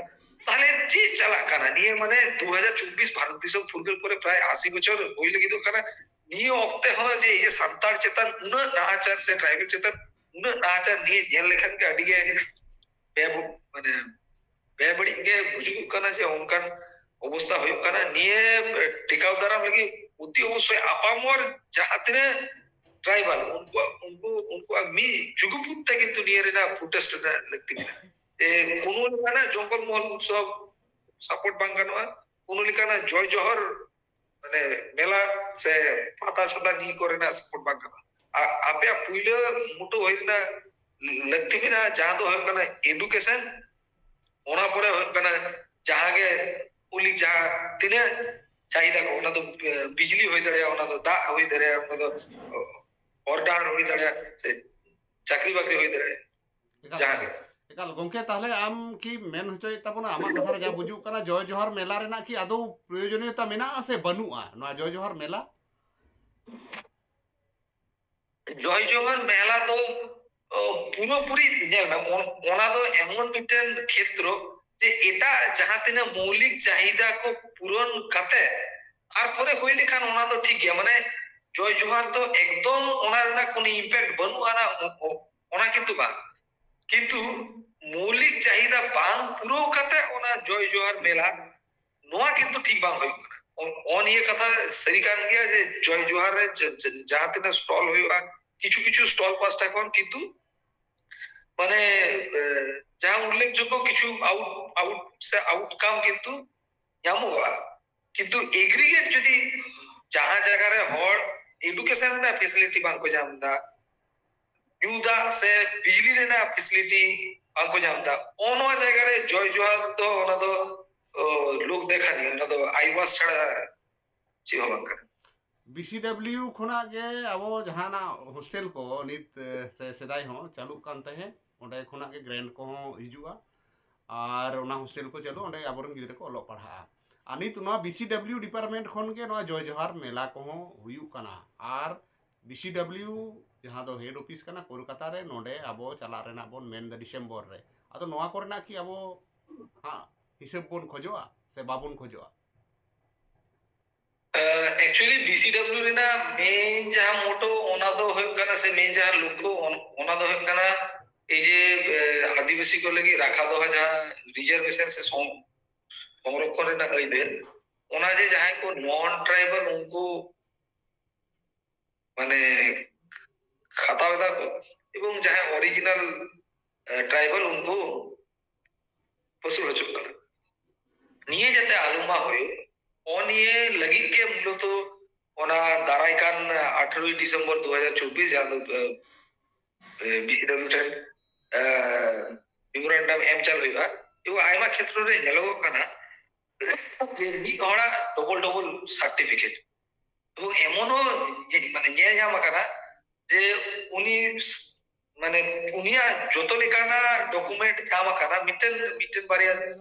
ᱛᱟᱦᱞᱮ ᱪᱮᱫ ᱪᱟᱞᱟᱜ ᱠᱟᱱᱟ ᱱᱤᱭᱟᱹ? ᱢᱟᱱᱮ ᱫᱩ ᱦᱟᱡᱟᱨ ᱪᱚᱵᱵᱤᱥ ᱵᱷᱟᱨᱚᱛ ᱫᱤᱥᱚᱢ ᱯᱷᱩᱨᱜᱟᱹᱞ ᱯᱚᱨᱮ ᱯᱨᱟᱭ ᱟᱥᱤ ᱵᱚᱪᱷᱚᱨ ᱦᱩᱭ ᱞᱟᱹᱜᱤᱫᱚᱜ ᱠᱟᱱᱟ᱾ ᱱᱤᱭᱟᱹ ᱚᱠᱛᱮ ᱦᱚᱸ ᱡᱮ ᱤᱭᱟᱹ ᱥᱟᱱᱛᱟᱲ ᱪᱮᱛᱟᱱ ᱩᱱᱟᱹᱜ ᱱᱟᱦᱟᱪᱟᱨ ᱥᱮ ᱴᱨᱟᱭᱵᱮᱞ ᱪᱮᱛᱟᱱ ᱩᱱᱟᱹᱜ ᱱᱟᱦᱟᱪᱟᱨ ᱱᱤᱭᱟᱹ ᱧᱮᱞ ᱞᱮᱠᱷᱟᱱ ᱜᱮ ᱟᱹᱰᱤ ᱜᱮ ᱵᱮ-, ᱢᱟᱱᱮ ᱵᱮᱵᱟᱹᱲᱤᱡ ᱜᱮ ᱵᱩᱡᱩᱜᱚᱜ ᱠᱟᱱᱟ ᱡᱮ ᱚᱱᱠᱟᱱ ᱚᱵᱚᱥᱛᱷᱟ ᱦᱩᱭᱩᱜ ᱠᱟᱱᱟ᱾ ᱱᱤᱭᱟᱹ ᱴᱮᱠᱟᱣ ᱫᱟᱨᱟᱢ ᱞᱟᱹᱜᱤᱫ ᱚᱛᱤ ᱚᱵᱚᱥᱥᱳᱭ ᱟᱯᱟᱢᱚᱨ ᱡᱟᱦᱟᱸ ᱛᱤᱱᱟᱹᱜ ᱴᱨᱟᱭᱵᱟᱞ, ᱩᱱᱠᱩᱣᱟᱜ, ᱩᱱᱠᱩ, ᱩᱱᱠᱩᱣᱟᱜ ᱢᱤᱫ ᱡᱩᱜᱩᱯᱩᱛ ᱛᱮ ᱠᱤᱱᱛᱩ ᱱᱤᱭᱟᱹ ᱨᱮᱱᱟᱜ ᱯᱨᱚᱴᱮᱥᱴ ᱨᱮᱱᱟᱜ ᱞᱟᱹᱠᱛᱤ ᱢᱮᱱᱟᱜᱼᱟ᱾ ᱡᱮ ᱠᱳᱱᱳ ᱞᱮᱠᱟᱱᱟᱜ ᱡᱚᱝᱜᱚᱞ ᱢᱚᱦᱚᱞ ᱩᱛᱥᱚᱵ ᱥᱟᱯᱳᱨᱴ ᱵᱟᱝ ᱜᱟᱱᱚᱜᱼᱟ, ᱠᱳᱱᱳ ᱞᱮᱠᱟᱱᱟᱜ ᱡᱚᱭ ᱡᱚᱦᱚᱨ ᱢᱟᱱᱮ ᱢᱮᱞᱟ ᱥᱮ ᱯᱟᱛᱟ ᱪᱷᱟᱛᱟ ᱱᱤᱭᱟᱹ ᱠᱚᱨᱮᱱᱟᱜ ᱥᱟᱯᱳᱨᱴ ᱵᱟᱝ ᱜᱟᱱᱚᱜᱼᱟ᱾ ᱟ-, ᱟᱯᱮᱭᱟᱜ ᱯᱩᱭᱞᱟᱹ ᱢᱩᱴᱟᱹ ᱦᱩᱭ ᱨᱮᱱᱟᱜ ᱞᱟᱹᱠᱛᱤ ᱢᱮᱱᱟᱜᱼᱟ, ᱡᱟᱦᱟᱸ ᱫᱚ ᱦᱩᱭᱩᱜ ᱠᱟᱱᱟ ᱮᱰᱩᱠᱮᱥᱚᱱ, ᱚᱱᱟ ᱯᱚᱨᱮ ᱦᱩᱭᱩᱜ ᱠᱟᱱᱟ ᱡᱟᱦᱟᱸ ᱜᱮ ᱢᱳᱣᱞᱤᱠ ᱡᱟᱦᱟᱸ ᱛᱤᱱᱟᱹᱜ ᱪᱟᱦᱤᱫᱟ ᱠᱚ, ᱚᱱᱟ ᱫᱚ, ᱮ, ᱵᱤᱡᱽᱞᱤ ᱦᱩᱭ ᱫᱟᱲᱮᱭᱟᱜᱼᱟ, ᱚᱱᱟ ᱫᱚ ᱫᱟᱜ ᱦᱩᱭ ᱫᱟᱲᱮᱭᱟᱜᱼᱟ, ᱚᱱᱟ ᱫᱚ ᱦᱚᱨ ᱰᱟᱦᱟᱨ ᱦᱩᱭ ᱫᱟᱲᱮᱭᱟᱜᱼᱟ, ᱥᱮ ᱪᱟᱹᱠᱨᱤ ᱵᱟᱹᱠᱨᱤ ᱦᱩᱭ ᱫᱟᱲᱮᱭᱟᱜᱼᱟ, ᱮᱠᱟᱞ, ᱡᱟᱦᱟᱸ ᱜᱮ᱾ ᱮᱠᱟᱞ ᱜᱚᱝᱠᱮ, ᱛᱟᱦᱞᱮ ᱟᱢ ᱠᱤ ᱢᱮᱱ ᱦᱚᱪᱚᱭᱮᱫ ᱛᱟᱵᱚᱱᱟ, ᱟᱢᱟᱜ ᱠᱟᱛᱷᱟ ᱨᱮ ᱡᱟ ᱵᱩᱡᱩᱜ ᱠᱟᱱᱟ, ᱡᱚᱭ ᱡᱚᱦᱟᱨ ᱢᱮᱞᱟ ᱨᱮᱱᱟᱜ ᱠᱤ ᱟᱫᱚ ᱯᱨᱚᱭᱳᱡᱚᱱᱤᱭᱚᱛᱟ ᱢᱮᱱᱟᱜᱼᱟ ᱥᱮ ᱵᱟᱹᱱᱩᱜᱼᱟ? ᱱᱚᱣᱟ ᱡᱚᱭ ᱡᱚᱦᱟᱨ ᱢᱮᱞᱟ ᱡᱚᱭ ᱡᱚᱦᱟᱨ ᱢᱮᱞᱟ ᱫᱚ, ᱚ, ᱯᱩᱨᱟᱹᱯᱩᱨᱤ ᱧᱮᱞ ᱢᱮ, ᱚᱱ-, ᱚᱱᱟ ᱫᱚ ᱮᱢᱚᱱ ᱢᱤᱫᱴᱮᱱ ᱠᱷᱮᱛᱨᱚ ᱡᱮ ᱮᱴᱟᱜ ᱡᱟᱦᱟᱸ ᱛᱤᱱᱟᱹᱜ ᱢᱳᱣᱞᱤᱠ ᱪᱟᱦᱤᱫᱟ ᱠᱚ ᱯᱩᱨᱚᱱ ᱠᱟᱛᱮ ᱛᱟᱨᱯᱚᱨᱮ ᱦᱩᱭ ᱞᱮᱠᱷᱟᱱ ᱚᱱᱟ ᱫᱚ ᱴᱷᱤᱠ ᱜᱮᱭᱟ, ᱢᱟᱱᱮ ᱡᱚᱭ ᱡᱚᱦᱟᱨ ᱫᱚ ᱮᱠᱫᱚᱢ ᱚᱱᱟ ᱨᱮᱱᱟᱜ ᱠᱳᱱᱳ ᱤᱢᱯᱮᱠᱴ ᱵᱟᱹᱱᱩᱜ ᱟᱱᱟ, ᱚ-, ᱚ-, ᱚᱱᱟ ᱠᱤᱱᱛᱩ ᱵᱟᱝ, ᱠᱤᱱᱛᱩ ᱢᱳᱣᱞᱤᱠ ᱪᱟᱦᱤᱫᱟ ᱵᱟᱝ ᱯᱩᱨᱟᱹᱣ ᱠᱟᱛᱮ ᱚᱱᱟ ᱡᱚᱭ ᱡᱚᱦᱟᱨ ᱢᱮᱞᱟ ᱱᱚᱣᱟ ᱠᱤᱱᱛᱩ ᱴᱷᱤᱠ ᱵᱟᱝ ᱦᱩᱭᱩᱜ ᱠᱟᱱᱟ᱾ ᱚ-, ᱚ ᱱᱤᱭᱟᱹ ᱠᱟᱛᱷᱟ ᱥᱟᱹᱨᱤ ᱠᱟᱱ ᱜᱮᱭᱟ ᱡᱮ ᱡᱚᱭ ᱡᱚᱦᱟᱨ ᱨᱮ ᱡᱟ-, ᱡᱟ-, ᱡᱟᱦᱟᱸ ᱛᱤᱱᱟᱹᱜ ᱥᱴᱚᱞ ᱦᱩᱭᱩᱜᱼᱟ, ᱠᱤᱪᱷᱩ ᱠᱤᱪᱷᱩ ᱥᱴᱚᱞ ᱯᱟᱥᱴᱟ ᱠᱷᱚᱱ ᱠᱤᱱᱛᱩ ᱢᱟᱱᱮ, ᱮ, ᱡᱟᱦᱟᱸ ᱩᱞᱞᱮᱠᱷᱡᱳᱜᱽᱜᱚ ᱠᱤᱪᱷᱩ ᱟᱣᱩᱴ, ᱟᱣᱩᱴ ᱥᱮ ᱟᱣᱩᱴᱠᱟᱢ ᱠᱤᱱᱛᱩ ᱧᱟᱢᱚᱜᱼᱟ, ᱠᱤᱱᱛᱩ ᱮᱜᱽᱨᱤᱜᱮᱴ ᱡᱩᱫᱤ ᱡᱟᱦᱟᱸ ᱡᱟᱭᱜᱟ ᱨᱮ ᱦᱚᱲ ᱮᱰᱩᱠᱮᱥᱚᱱ ᱨᱮᱱᱟᱜ ᱯᱷᱮᱥᱤᱞᱤᱴᱤ ᱵᱟᱝ ᱠᱚ ᱧᱟᱢ ᱮᱫᱟ, ᱧᱩ ᱫᱟᱜ ᱥᱮ ᱵᱤᱡᱽᱞᱤ ᱨᱮᱱᱟᱜ ᱯᱷᱮᱥᱤᱞᱤᱴᱤ ᱵᱟᱝᱠᱚ ᱧᱟᱢ ᱮᱫᱟ᱾ ᱱᱚᱜᱼᱚ ᱱᱚᱣᱟ ᱡᱟᱭᱜᱟ ᱨᱮ ᱡᱚᱭ ᱡᱚᱦᱟᱨ ᱫᱚ ᱚᱱᱟ ᱫᱚ, ᱚ, ᱞᱳᱠ ᱫᱮᱠᱷᱟᱱᱤ, ᱚᱱᱟ ᱫᱚ ᱟᱭ ᱣᱟᱥ ᱪᱷᱟᱲᱟ ᱪᱮᱫ ᱦᱚᱸ ᱵᱟᱝ ᱠᱟᱱᱟ᱾ ᱵᱤ ᱥᱤ ᱰᱟᱵᱽᱞᱤᱭᱩ ᱠᱷᱚᱱᱟᱜ ᱜᱮ ᱟᱵᱚ ᱡᱟᱦᱟᱱᱟᱜ ᱦᱳᱥᱴᱮᱞ ᱠᱚ ᱱᱤᱛ, ᱮ, ᱥᱮ ᱥᱮᱫᱟᱭ ᱦᱚᱸ ᱪᱟᱹᱞᱩᱜ ᱠᱟᱱ ᱛᱟᱦᱮᱸᱫ, ᱚᱸᱰᱮ ᱠᱷᱚᱱᱟᱜ ᱜᱮ ᱜᱨᱮᱱᱴ ᱠᱚᱦᱚᱸ ᱦᱤᱡᱩᱜᱼᱟ ᱟᱨ ᱚᱱᱟ ᱦᱳᱥᱴᱮᱞ ᱠᱚ ᱪᱟᱹᱞᱩ, ᱚᱸᱰᱮ ᱟᱵᱚᱨᱮᱱ ᱜᱤᱫᱽᱨᱟᱹ ᱠᱚ ᱚᱞᱚᱜ ᱯᱟᱲᱦᱟᱜᱼᱟ᱾ ᱟᱨ ᱱᱤᱛ ᱱᱚᱣᱟ ᱵᱤ ᱥᱤ ᱰᱟᱵᱽᱞᱤᱭᱩ ᱰᱤᱯᱟᱨᱴᱢᱮᱱᱴ ᱠᱷᱚᱱ ᱜᱮ ᱱᱚᱣᱟ ᱡᱚᱭ ᱡᱚᱦᱟᱨ ᱢᱮᱞᱟ ᱠᱚᱦᱚᱸ ᱦᱩᱭᱩᱜ ᱠᱟᱱᱟ᱾ ᱟᱨ ᱵᱤ ᱥᱤ ᱰᱟᱵᱽᱞᱤᱭᱩ ᱡᱟᱦᱟᱸ ᱫᱚ ᱦᱮᱰ ᱚᱯᱷᱤᱥ ᱠᱟᱱᱟ ᱠᱳᱞᱠᱟᱛᱟ ᱨᱮ, ᱱᱚᱰᱮ ᱟᱵᱚ ᱪᱟᱞᱟᱜ ᱨᱮᱱᱟᱜ ᱵᱚᱱ ᱢᱮᱱᱫᱟ ᱰᱤᱥᱮᱢᱵᱚᱨ ᱨᱮ᱾ ᱟᱫᱚ ᱱᱚᱣᱟ ᱠᱚᱨᱮᱱᱟᱜ ᱠᱤ ᱟᱵᱚ ᱦᱟᱸᱜ ᱦᱤᱥᱟᱹᱵ ᱵᱚᱱ ᱠᱷᱚᱡᱚᱜᱼᱟ ᱥᱮ ᱵᱟᱵᱚᱱ ᱠᱷᱚᱡᱚᱜᱼᱟ? ᱮᱠᱪᱩᱭᱮᱞᱤ ᱵᱤ ᱥᱤ ᱰᱟᱵᱽᱞᱤᱭᱩ ᱨᱮᱱᱟᱜ ᱢᱮᱱ ᱡᱟᱦᱟᱸ ᱢᱳᱴᱳ, ᱚᱱᱟ ᱫᱚ ᱦᱩᱭᱩᱜ ᱠᱟᱱᱟ, ᱥᱮ ᱢᱮᱱ ᱡᱟᱦᱟᱸ ᱞᱚᱠᱠᱷᱚ, ᱚᱱ-, ᱚᱱᱟ ᱫᱚ ᱦᱩᱭᱩᱜ ᱠᱟᱱᱟ ᱮ, ᱟᱹᱫᱤᱵᱟᱹᱥᱤ ᱠᱚ ᱞᱟᱹᱜᱤᱫ ᱨᱟᱠᱷᱟ ᱫᱚᱦᱚ ᱡᱟᱦᱟᱸ ᱨᱤᱡᱟᱨᱵᱷᱮᱥᱚᱱ ᱥᱮ ᱥᱚᱝ-, ᱥᱚᱝᱨᱚᱠᱷᱚᱱ ᱨᱮᱱᱟᱜ ᱟᱹᱭᱫᱟᱹᱨ, ᱚᱱᱟ ᱡᱮ ᱡᱟᱦᱟᱸᱭ ᱠᱚ ᱱᱚᱱ ᱴᱨᱟᱭᱵᱟᱞ, ᱩᱱᱠᱩ ᱢᱟᱱᱮ ᱦᱟᱛᱟᱣ ᱮᱫᱟ ᱠᱚ, ᱮᱵᱚᱝ ᱡᱟᱦᱟᱸᱭ ᱚᱨᱤᱡᱤᱱᱟᱞ, ᱮ, ᱴᱨᱟᱭᱵᱟᱞ, ᱩᱱᱠᱩ ᱯᱟᱹᱥᱩᱲ ᱦᱚᱪᱚᱜ ᱠᱟᱱᱟ᱾ ᱱᱤᱭᱟᱹ ᱡᱟᱛᱮ ᱟᱞᱚ ᱢᱟ ᱦᱩᱭᱩᱜ, ᱚ ᱱᱤᱭᱟᱹ ᱞᱟᱹᱜᱤᱫ ᱜᱮ ᱢᱩᱞᱚᱛᱚ ᱚᱱᱟ ᱫᱟᱨᱟᱭ ᱠᱟᱱ ᱟᱴᱷᱟᱨᱚᱭ ᱰᱤᱥᱮᱢᱵᱚᱨ ᱫᱩ ᱦᱟᱡᱟᱨ ᱪᱚᱵᱵᱤᱥ, ᱡᱟᱦᱟᱸ ᱫᱚ, ᱮ, ᱮ, ᱵᱤ ᱥᱤ ᱰᱟᱵᱽᱞᱤᱭᱩ ᱴᱷᱮᱱ, ᱮ, ᱢᱮᱢᱳᱨᱮᱱᱰᱟᱢ ᱮᱢ ᱪᱟᱞ ᱦᱩᱭᱩᱜᱼᱟ᱾ ᱮᱵᱚᱝ ᱟᱭᱢᱟ ᱠᱷᱮᱛᱨᱚ ᱨᱮ ᱧᱮᱞᱚᱜᱚᱜ ᱠᱟᱱᱟ ᱡᱮ ᱢᱤᱫ ᱦᱚᱲᱟᱜ ᱰᱚᱵᱚᱞ ᱰᱚᱵᱚᱞ ᱥᱟᱨᱴᱤᱯᱷᱤᱠᱮᱴ, ᱮᱵᱚᱝ ᱮᱢᱚᱱ ᱦᱚᱸ ᱧᱮ-, ᱢᱟᱱᱮ ᱧᱮᱞ ᱧᱟᱢ ᱟᱠᱟᱱᱟ ᱡᱮ ᱩᱱᱤ ᱢᱟᱱᱮ ᱩᱱᱤᱭᱟᱜ ᱡᱚᱛᱚ ᱞᱮᱠᱟᱱᱟᱜ ᱰᱚᱠᱩᱢᱮᱱᱴ ᱧᱟᱢ ᱟᱠᱟᱱᱟ᱾ ᱢᱤᱫᱴᱮᱱ, ᱢᱤᱫᱴᱮᱱ ᱵᱟᱨᱭᱟ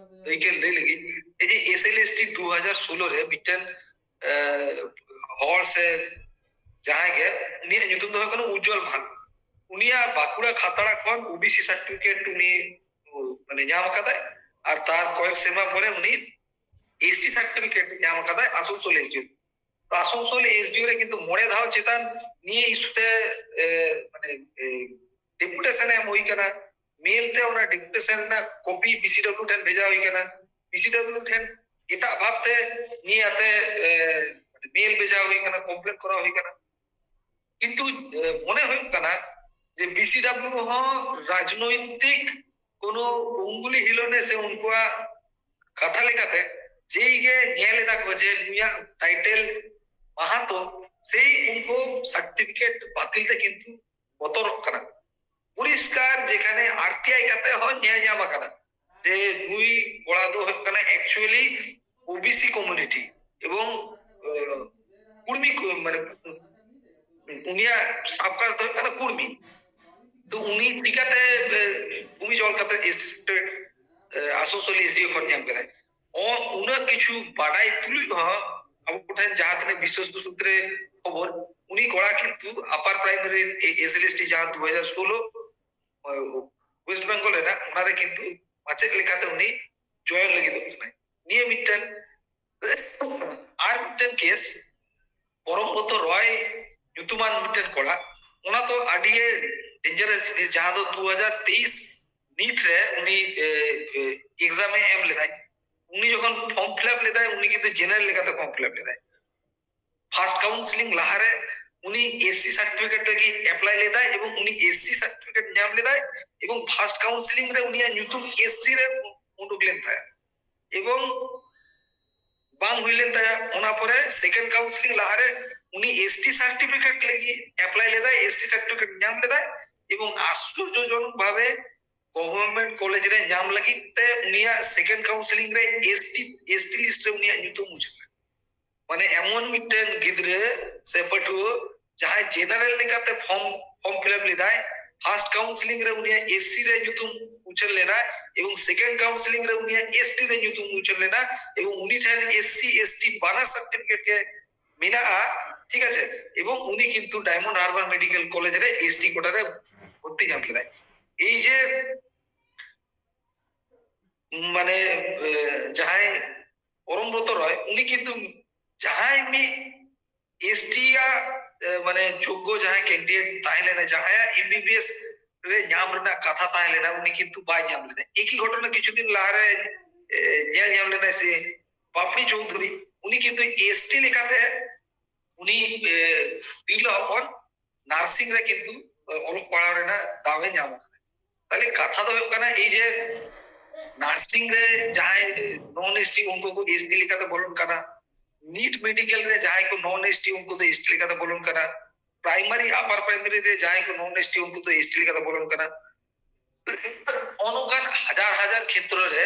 ᱟᱹᱭᱠᱟᱹ ᱞᱟᱹᱭ ᱞᱟᱹᱜᱤᱫ, ᱮ ᱡᱮ ᱮᱥ ᱮᱞ ᱮᱥ ᱴᱤ ᱫᱩ ᱦᱟᱡᱟᱨ ᱥᱳᱞᱳ ᱨᱮ ᱢᱤᱫᱴᱮᱱ, ᱮ, ᱦᱚᱲ ᱥᱮ ᱡᱟᱦᱟᱸᱭ ᱜᱮ, ᱩᱱᱤᱭᱟᱜ ᱧᱩᱛᱩᱢ ᱫᱚ ᱦᱩᱭᱩᱜ ᱠᱟᱱᱟ ᱩᱡᱡᱚᱞ ᱢᱟᱱ᱾ ᱩᱱᱤᱭᱟᱜ ᱵᱟᱸᱠᱩᱲᱟ ᱠᱷᱟᱛᱲᱟ ᱠᱷᱚᱱ ᱳ ᱵᱤ ᱥᱤ ᱥᱟᱨᱴᱤᱯᱷᱤᱠᱮᱴ ᱩᱱᱤ, ᱢᱟᱱᱮ, ᱧᱟᱢ ᱟᱠᱟᱫᱟᱭ᱾ ᱟᱨ ᱛᱟᱨ ᱠᱚᱭᱮᱠ ᱥᱮᱨᱢᱟ ᱯᱚᱨᱮ ᱩᱱᱤ ᱮᱥ ᱴᱤ ᱥᱟᱨᱴᱤᱯᱷᱤᱠᱮᱴ ᱧᱟᱢ ᱟᱠᱟᱫᱟᱭ ᱟᱥᱟᱱᱥᱳᱞ ᱮᱥ ᱰᱤ ᱳ᱾ ᱛᱚ, ᱟᱥᱟᱱᱥᱳᱞ ᱮᱥ ᱰᱤ ᱳ ᱨᱮ ᱠᱤᱱᱛᱩ ᱢᱚᱬᱮ ᱫᱷᱟᱣ ᱪᱮᱛᱟᱱ ᱱᱤᱭᱟᱹ ᱤᱥᱩ ᱛᱮ, ᱮ, ᱢᱟᱱᱮ, ᱮ, ᱰᱮᱯᱩᱴᱮᱥᱚᱱ ᱮᱢ ᱦᱩᱭ ᱠᱟᱱᱟ, ᱢᱮᱞ ᱛᱮ ᱚᱱᱟ ᱰᱮᱯᱩᱴᱮᱥᱚᱱ ᱨᱮᱱᱟᱜ ᱠᱚᱯᱤ ᱵᱤ ᱥᱤ ᱰᱟᱵᱽᱞᱤᱭᱩ ᱴᱷᱮᱱ ᱵᱷᱮᱡᱟ ᱦᱩᱭ ᱠᱟᱱᱟ, ᱵᱤ ᱥᱤ ᱰᱟᱵᱽᱞᱤᱭᱩ ᱴᱷᱮᱱ ᱮᱴᱟᱜ ᱵᱷᱟᱵ ᱛᱮ ᱱᱤᱭᱟᱹ ᱟᱛᱮ, ᱮ, ᱢᱮᱞ ᱵᱷᱮᱡᱟ ᱦᱩᱭ ᱠᱟᱱᱟ, ᱠᱚᱢᱯᱞᱮᱱ ᱠᱚᱨᱟᱣ ᱦᱩᱭ ᱠᱟᱱᱟ᱾ ᱠᱤᱱᱛᱩ, ᱮ, ᱢᱚᱱᱮ ᱦᱩᱭᱩᱜ ᱠᱟᱱᱟ ᱡᱮ ᱵᱤ ᱥᱤ ᱰᱟᱵᱽᱞᱤᱭᱩ ᱦᱚᱸ ᱨᱟᱡᱽᱱᱳᱭᱛᱤᱠ ᱠᱳᱱᱳ ᱚᱝᱜᱩᱞᱤ ᱦᱤᱞᱳᱱᱮ ᱥᱮ ᱩᱱᱠᱩᱣᱟᱜ ᱠᱟᱛᱷᱟ ᱞᱮᱠᱟᱛᱮ ᱡᱮᱭ ᱜᱮ ᱧᱮᱞ ᱮᱫᱟ ᱠᱚ ᱡᱮ ᱱᱩᱭᱟᱜ ᱴᱟᱭᱴᱮᱞ ᱢᱟᱦᱟᱛᱚ, ᱥᱮᱭ ᱩᱱᱠᱩ ᱥᱟᱨᱴᱤᱯᱷᱤᱠᱮᱴ ᱵᱟᱹᱛᱤᱞ ᱛᱮ ᱠᱤᱱᱛᱩ ᱵᱚᱛᱚᱨᱚᱜ ᱠᱟᱱᱟ᱾ ᱯᱚᱨᱤᱥᱠᱟᱨ ᱡᱮᱠᱷᱟᱱᱮ ᱟᱨ ᱴᱤ ᱟᱭ ᱠᱟᱛᱮ ᱦᱚᱸ ᱧᱮᱞ ᱧᱟᱢ ᱟᱠᱟᱱᱟ ᱡᱮ ᱱᱩᱭ ᱠᱚᱲᱟ ᱫᱚ ᱦᱩᱭᱩᱜ ᱠᱟᱱᱟ actually O B C community ᱮᱵᱚᱝ, ᱮ, ᱠᱩᱲᱢᱤ ᱠᱚ, ᱢᱟᱱᱮ ᱩᱱᱤᱭᱟᱜ subcaste ᱫᱚ ᱦᱩᱭᱩᱜ ᱠᱟᱱᱟ ᱠᱩᱲᱢᱤ᱾ ᱛᱚ ᱩᱱᱤ ᱪᱤᱠᱟᱛᱮ, ᱮ, ᱠᱩᱲᱢᱤ ᱡᱚᱲ ᱠᱟᱛᱮ ᱮᱥ ᱴᱤ, ᱮ, ᱟᱥᱟᱱᱥᱳᱞ ᱮᱥ ᱰᱤ ᱳ ᱠᱷᱚᱱ ᱧᱟᱢ ᱠᱮᱫᱟᱭ? ᱚ, ᱩᱱᱟᱹᱜ ᱠᱤᱪᱷᱩ ᱵᱟᱰᱟᱭ ᱛᱩᱞᱩᱡ ᱦᱚᱸ ᱟᱵᱚ ᱴᱷᱮᱱ ᱡᱟᱦᱟᱸ ᱛᱤᱱᱟᱹᱜ ᱵᱤᱥᱥᱚ ᱥᱩᱛᱨᱮ ᱠᱷᱚᱵᱚᱨ, ᱩᱱᱤ ᱠᱚᱲᱟ ᱠᱤᱱᱛᱩ ᱟᱯᱟᱨ primary S L S T ᱡᱟᱦᱟᱸ ᱫᱩ ᱦᱟᱡᱟᱨ ᱥᱳᱞᱳ ᱳᱭᱮᱥᱴ ᱵᱮᱝᱜᱚᱞ ᱨᱮᱱᱟᱜ, ᱚᱱᱟᱨᱮ ᱠᱤᱱᱛᱩ ᱢᱟᱪᱮᱫ ᱞᱮᱠᱟᱛᱮ ᱩᱱᱤ ᱡᱚᱭᱮᱱ ᱞᱟᱹᱜᱤᱫᱚᱜ ᱠᱟᱱᱟᱭ᱾ ᱱᱤᱭᱟᱹ ᱢᱤᱫᱴᱮᱱ᱾ ᱟᱨ ᱢᱤᱫᱴᱮᱱ ᱠᱮᱥ, ᱯᱚᱨᱚᱢᱵᱨᱚᱛᱚ ᱨᱚᱭ ᱧᱩᱛᱩᱢᱟᱱ ᱢᱤᱫᱴᱮᱱ ᱠᱚᱲᱟ, ᱚᱱᱟ ᱫᱚ ᱟᱹᱰᱤ ᱜᱮ dangerous ᱡᱤᱱᱤᱥ, ᱡᱟᱦᱟᱸ ᱫᱚ ᱫᱩ ᱦᱟᱡᱟᱨ ᱛᱮᱭᱤᱥ ᱱᱤᱴ ᱨᱮ ᱩᱱᱤ, ᱮ, ᱮ, exam ᱮ ᱮᱢ ᱞᱮᱫᱟᱭ᱾ ᱩᱱᱤ ᱡᱚᱠᱷᱚᱱ form fill up ᱞᱮᱫᱟᱭ, ᱩᱱᱤ ᱠᱤᱱᱛᱩ general ᱞᱮᱠᱟᱛᱮ form fill up ᱞᱮᱫᱟᱭ᱾ First counselling ᱞᱟᱦᱟᱨᱮ ᱩᱱᱤ ᱮᱥ ᱥᱤ certificate ᱞᱟᱹᱜᱤᱫ apply ᱞᱮᱫᱟᱭ ᱮᱵᱚᱝ ᱩᱱᱤ ᱮᱥ ᱥᱤ certificate ᱧᱟᱢ ᱞᱮᱫᱟᱭ ᱮᱵᱚᱝ first counselling ᱨᱮ ᱩᱱᱤᱭᱟᱜ ᱧᱩᱛᱩᱢ ᱮᱥ ᱥᱤ ᱨᱮ ᱩᱰᱩᱠ ᱞᱮᱱ ᱛᱟᱭᱟ ᱮᱵᱚᱝ ᱵᱟᱝ ᱦᱩᱭ ᱞᱮᱱ ᱛᱟᱭᱟ᱾ ᱚᱱᱟ ᱯᱚᱨᱮ second counselling ᱞᱟᱦᱟᱨᱮ ᱩᱱᱤ ᱮᱥ ᱴᱤ certificate ᱞᱟᱹᱜᱤᱫ apply ᱞᱮᱫᱟᱭ, ᱮᱥ ᱴᱤ certificate ᱧᱟᱢ ᱞᱮᱫᱟᱭ ᱮᱵᱚᱝ ᱟᱥᱪᱚᱨᱡᱚᱡᱚᱱᱚᱠ ᱵᱷᱟᱵᱮ government college ᱨᱮ ᱧᱟᱢ ᱞᱟᱹᱜᱤᱫ ᱛᱮ ᱩᱱᱤᱭᱟᱜ second counselling ᱨᱮ S T, S T list ᱨᱮ ᱩᱱᱤᱭᱟᱜ ᱧᱩᱛᱩᱢ ᱩᱪᱷᱟᱹᱱ ᱮᱱᱟ᱾ ᱢᱟᱱᱮ ᱮᱢᱚᱱ ᱢᱤᱫᱴᱮᱱ ᱜᱤᱫᱽᱨᱟᱹ ᱥᱮ ᱯᱟᱹᱴᱷᱩᱣᱟᱹ ᱡᱟᱦᱟᱸᱭ general ᱞᱮᱠᱟᱛᱮ form, form fill up ᱞᱮᱫᱟᱭ, first counselling ᱨᱮ ᱩᱱᱤᱭᱟᱜ ᱮᱥ ᱥᱤ ᱨᱮ ᱧᱩᱛᱩᱢ ᱩᱪᱷᱟᱹᱱ ᱞᱮᱱᱟ ᱮᱵᱚᱝ second counselling ᱨᱮ ᱩᱱᱤᱭᱟᱜ ᱮᱥ ᱴᱤ ᱨᱮ ᱧᱩᱛᱩᱢ ᱩᱪᱷᱟᱹᱱ ᱞᱮᱱᱟ ᱮᱵᱚᱝ ᱩᱱᱤ ᱴᱷᱮᱱ ᱮᱥ ᱥᱤ, ᱮᱥ ᱴᱤ ᱵᱟᱱᱟᱨ certificate ᱜᱮ ᱢᱮᱱᱟᱜᱼᱟ, ᱴᱷᱤᱠ ᱟᱪᱷᱮ? ᱮᱵᱚᱝ ᱩᱱᱤ ᱠᱤᱱᱛᱩ Diamond Harbour Medical College ᱨᱮ ᱮᱥ ᱴᱤ quota ᱨᱮ ᱵᱷᱚᱨᱛᱤ ᱧᱟᱢ ᱞᱮᱫᱟᱭ᱾ ᱮᱭ ᱡᱮ, ᱢᱟᱱᱮ, ᱮ, ᱡᱟᱦᱟᱸᱭ ᱯᱚᱨᱚᱢᱵᱨᱚᱛᱚ ᱨᱚᱭ, ᱩᱱᱤ ᱠᱤᱱᱛᱩ ᱡᱟᱦᱟᱸᱭ ᱢᱤᱫ ᱮᱥ ᱴᱤ ᱟᱜ, ᱮ, ᱢᱟᱱᱮ ᱡᱳᱜᱽᱜᱚ ᱡᱟᱦᱟᱸᱭ candidate ᱛᱟᱦᱮᱸ ᱞᱮᱱᱟ, ᱡᱟᱦᱟᱸᱭᱟᱜ ᱮᱢ ᱵᱤ ᱵᱤ ᱮᱥ ᱨᱮ ᱧᱟᱢ ᱨᱮᱱᱟᱜ ᱠᱟᱛᱷᱟ ᱛᱟᱦᱮᱸ ᱞᱮᱱᱟ, ᱩᱱᱤ ᱠᱤᱱᱛᱩ ᱵᱟᱭ ᱧᱟᱢ ᱞᱮᱫᱟ᱾ ᱮᱠᱤ ᱜᱷᱚᱴᱚᱱᱟ ᱠᱤᱪᱷᱩ ᱫᱤᱱ ᱞᱟᱦᱟᱨᱮ, ᱮ, ᱧᱮᱞ ᱧᱟᱢ ᱞᱮᱱᱟ ᱥᱮ ᱯᱟᱯᱲᱤ ᱪᱳᱣᱫᱷᱩᱨᱤ, ᱩᱱᱤ ᱠᱤᱱᱛᱩ ᱮᱥ ᱴᱤ ᱞᱮᱠᱟᱛᱮ ᱩᱱᱤ, ᱮ, ᱛᱤᱨᱞᱟᱹ ᱦᱚᱯᱚᱱ nursing ᱨᱮ ᱠᱤᱱᱛᱩ, ᱮ, ᱚᱞᱚᱜ ᱯᱟᱲᱦᱟᱣ ᱨᱮᱱᱟᱜ ᱫᱟᱣ ᱮ ᱧᱟᱢ ᱟᱠᱟᱫᱟ᱾ ᱛᱟᱦᱞᱮ ᱠᱟᱛᱷᱟ ᱫᱚ ᱦᱩᱭᱩᱜ ᱠᱟᱱᱟ, ᱮᱭ ᱡᱮ nursing ᱨᱮ ᱡᱟᱦᱟᱸᱭ non S T, ᱩᱱᱠᱩ ᱠᱚ S T ᱞᱮᱠᱟᱛᱮ ᱵᱚᱞᱚᱱ ᱠᱟᱱᱟ, NEET medical ᱨᱮ ᱡᱟᱦᱟᱸᱭ ᱠᱚ non S T, ᱩᱱᱠᱩ ᱫᱚ S T ᱞᱮᱠᱟᱛᱮ ᱵᱚᱞᱚᱱ ᱠᱟᱱᱟ, ᱯᱨᱟᱭᱢᱟᱨᱤ, ᱟᱯᱟᱨ ᱯᱨᱟᱭᱢᱟᱨᱤ ᱨᱮ ᱡᱟᱦᱟᱸᱭ ᱠᱚ ᱱᱚᱱ ᱮᱥᱴᱤ, ᱩᱱᱠᱩ ᱫᱚ ᱮᱥᱴᱤ ᱞᱮᱠᱟᱛᱮ ᱵᱚᱞᱚᱱ ᱠᱟᱱᱟ᱾ ᱱᱚᱜᱼᱚ ᱱᱚᱝᱠᱟᱱ ᱦᱟᱡᱟᱨ ᱦᱟᱡᱟᱨ ᱠᱷᱮᱛᱨᱚ ᱨᱮ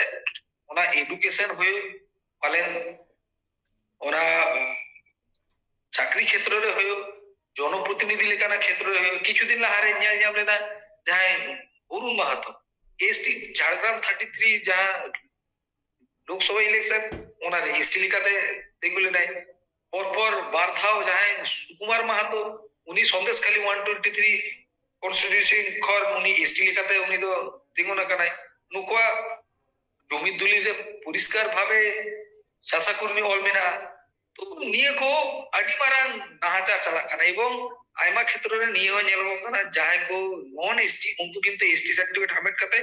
ᱚᱱᱟ ᱮᱰᱩᱠᱮᱥᱚᱱ ᱦᱩᱭᱩᱜ, ᱯᱟᱞᱮᱱ ᱚᱱᱟ ᱪᱟᱹᱠᱨᱤ ᱠᱷᱮᱛᱨᱚ ᱨᱮ ᱦᱩᱭᱩᱜ, ᱡᱚᱱᱚᱯᱨᱚᱛᱤᱱᱤᱫᱷᱤ ᱞᱮᱠᱟᱱᱟᱜ ᱠᱷᱮᱛᱨᱚ ᱨᱮ ᱦᱩᱭᱩᱜ᱾ ᱠᱤᱪᱷᱩ ᱫᱤᱱ ᱞᱟᱦᱟᱨᱮ ᱧᱮᱞ ᱧᱟᱢ ᱞᱮᱱᱟ, ᱡᱟᱦᱟᱸᱭ ᱚᱨᱩᱱ ᱢᱟᱦᱟᱛᱚ, ᱮᱥᱴᱤ, ᱡᱷᱟᱲᱜᱨᱟᱢ ᱛᱷᱟᱨᱴᱤ ᱛᱷᱨᱤ ᱡᱟᱦᱟᱸ ᱞᱳᱠᱥᱚᱵᱷᱟ ᱤᱞᱮᱠᱥᱚᱱ, ᱚᱱᱟᱨᱮ ᱮᱥᱴᱤ ᱞᱮᱠᱟᱛᱮ ᱛᱤᱸᱜᱩ ᱞᱮᱱᱟᱭ᱾ ᱯᱚᱨᱯᱚᱨ ᱵᱟᱨ ᱫᱷᱟᱣ ᱡᱟᱦᱟᱸᱭ ᱥᱩᱠᱩᱢᱟᱨ ᱢᱟᱦᱟᱛᱚ, ᱩᱱᱤ ᱥᱚᱱᱫᱮᱥ ᱠᱷᱟᱞᱤ ᱳᱣᱟᱱ ᱴᱩᱭᱮᱱᱴᱤ ᱛᱷᱨᱤ ᱠᱚᱱᱥᱴᱤᱴᱩᱭᱮᱱᱥᱤ ᱠᱷᱚᱱ ᱩᱱᱤ ᱮᱥᱴᱤ ᱞᱮᱠᱟᱛᱮ ᱩᱱᱤ ᱫᱚ ᱛᱤᱸᱜᱩᱱ ᱟᱠᱟᱱᱟᱭ᱾ ᱱᱩᱠᱩᱣᱟᱜ ᱡᱩᱢᱤᱫ ᱫᱚᱞᱤᱞ ᱨᱮ ᱯᱚᱨᱤᱥᱠᱟᱨ ᱵᱷᱟᱵᱮ ᱥᱟᱥᱟ ᱠᱚᱨᱢᱤ ᱚᱞ ᱢᱮᱱᱟᱜᱼᱟ᱾ ᱛᱚ ᱱᱤᱭᱟᱹ ᱠᱚ ᱟᱹᱰᱤ ᱢᱟᱨᱟᱝ ᱱᱟᱦᱟᱪᱟᱨ ᱪᱟᱞᱟᱜ ᱠᱟᱱᱟ, ᱮᱵᱚᱝ ᱟᱭᱢᱟ ᱠᱷᱮᱛᱨᱚ ᱨᱮ ᱱᱤᱭᱟᱹ ᱦᱚᱸ ᱧᱮᱞᱚᱜᱚᱜ ᱠᱟᱱᱟ, ᱡᱟᱦᱟᱸᱭ ᱠᱚ ᱱᱚᱱ ᱮᱥᱴᱤ, ᱩᱱᱠᱩ ᱠᱤᱱᱛᱩ ᱮᱥᱴᱤ ᱥᱟᱨᱴᱤᱯᱷᱤᱠᱮᱴ ᱦᱟᱢᱮᱴ ᱠᱟᱛᱮ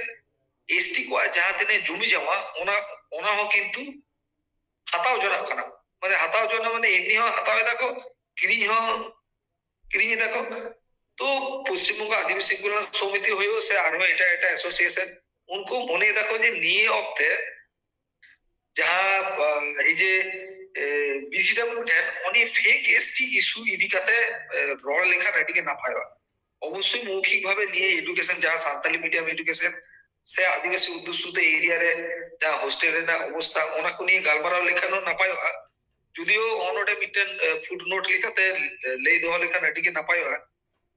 ᱮᱥᱴᱤ ᱠᱚᱣᱟᱜ ᱡᱟᱦᱟᱸ ᱛᱤᱱᱟᱹᱜ ᱡᱩᱢᱤ ᱡᱟᱢᱟ, ᱚᱱᱟ ᱚᱱᱟ ᱦᱚᱸ ᱠᱤᱱᱛᱩ ᱦᱟᱛᱟᱣ ᱡᱚᱱᱟᱜ ᱠᱟᱱᱟ᱾ ᱢᱟᱱᱮ ᱦᱟᱛᱟᱣ ᱡᱚᱱᱟ ᱢᱟᱱᱮ ᱮᱢᱱᱤ ᱦᱚᱸ ᱦᱟᱛᱟᱣ ᱮᱫᱟ ᱠᱚ, ᱠᱤᱨᱤᱧ ᱦᱚᱸ ᱠᱤᱨᱤᱧ ᱮᱫᱟ ᱠᱚ᱾ ᱛᱚ ᱯᱚᱥᱪᱤᱢ ᱵᱚᱝᱜᱚ ᱟᱹᱫᱤᱵᱟᱹᱥᱤ ᱠᱚᱞᱭᱟᱱ ᱥᱚᱢᱤᱛᱤ ᱦᱩᱭᱩᱜ ᱥᱮ ᱟᱨᱦᱚᱸ ᱮᱴᱟᱜ ᱮᱴᱟᱜ ᱮᱥᱳᱥᱤᱭᱮᱥᱚᱱ, ᱩᱱᱠᱩ ᱢᱚᱱᱮ ᱮᱫᱟ ᱠᱚ ᱡᱮ ᱱᱤᱭᱟᱹ ᱚᱠᱛᱮ ᱡᱟᱦᱟᱸ, ᱟ, ᱮᱭ ᱡᱮ, ᱮ, ᱵᱤᱥᱤᱰᱟᱵᱞᱤᱭᱩ ᱴᱷᱮᱱ ᱩᱱᱤ ᱯᱷᱮᱠ ᱮᱥᱴᱤ ᱤᱥᱩ ᱤᱫᱤ ᱠᱟᱛᱮ, ᱮ, ᱨᱚᱲ ᱞᱮᱠᱷᱟᱱ ᱟᱹᱰᱤ ᱜᱮ ᱱᱟᱯᱟᱭᱚᱜᱼᱟ᱾ ᱚᱵᱚᱥᱥᱳᱭ ᱢᱳᱣᱠᱷᱤᱠ ᱵᱷᱟᱵᱮ ᱱᱤᱭᱟᱹ ᱮᱰᱩᱠᱮᱥᱚᱱ, ᱡᱟᱦᱟᱸ ᱥᱟᱱᱛᱟᱞᱤ ᱢᱤᱰᱤᱭᱟᱢ ᱮᱰᱩᱠᱮᱥᱚᱱ ᱥᱮ ᱟᱹᱫᱤᱵᱟᱹᱥᱤ ᱚᱫᱽᱫᱷᱩᱥᱩᱛᱚ ᱮᱨᱤᱭᱟ ᱨᱮ ᱡᱟᱦᱟᱸ ᱦᱳᱥᱴᱮᱞ ᱨᱮᱱᱟᱜ ᱚᱵᱚᱥᱛᱷᱟ, ᱚᱱᱟ ᱠᱚ ᱱᱤᱭᱮ ᱜᱟᱞᱢᱟᱨᱟᱣ ᱞᱮᱠᱷᱟᱱ ᱦᱚᱸ ᱱᱟᱯᱟᱭᱚᱜᱼᱟ᱾ ᱡᱩᱫᱤᱭᱳ ᱱᱚᱰᱮ ᱢᱤᱫᱴᱮᱱ, ᱮ, ᱯᱷᱩᱴᱱᱳᱴ ᱞᱮᱠᱟᱛᱮ ᱞᱟᱹᱭ ᱫᱚᱦᱚ ᱞᱮᱠᱷᱟᱱ ᱟᱹᱰᱤ ᱜᱮ ᱱᱟᱯᱟᱭᱚᱜᱼᱟ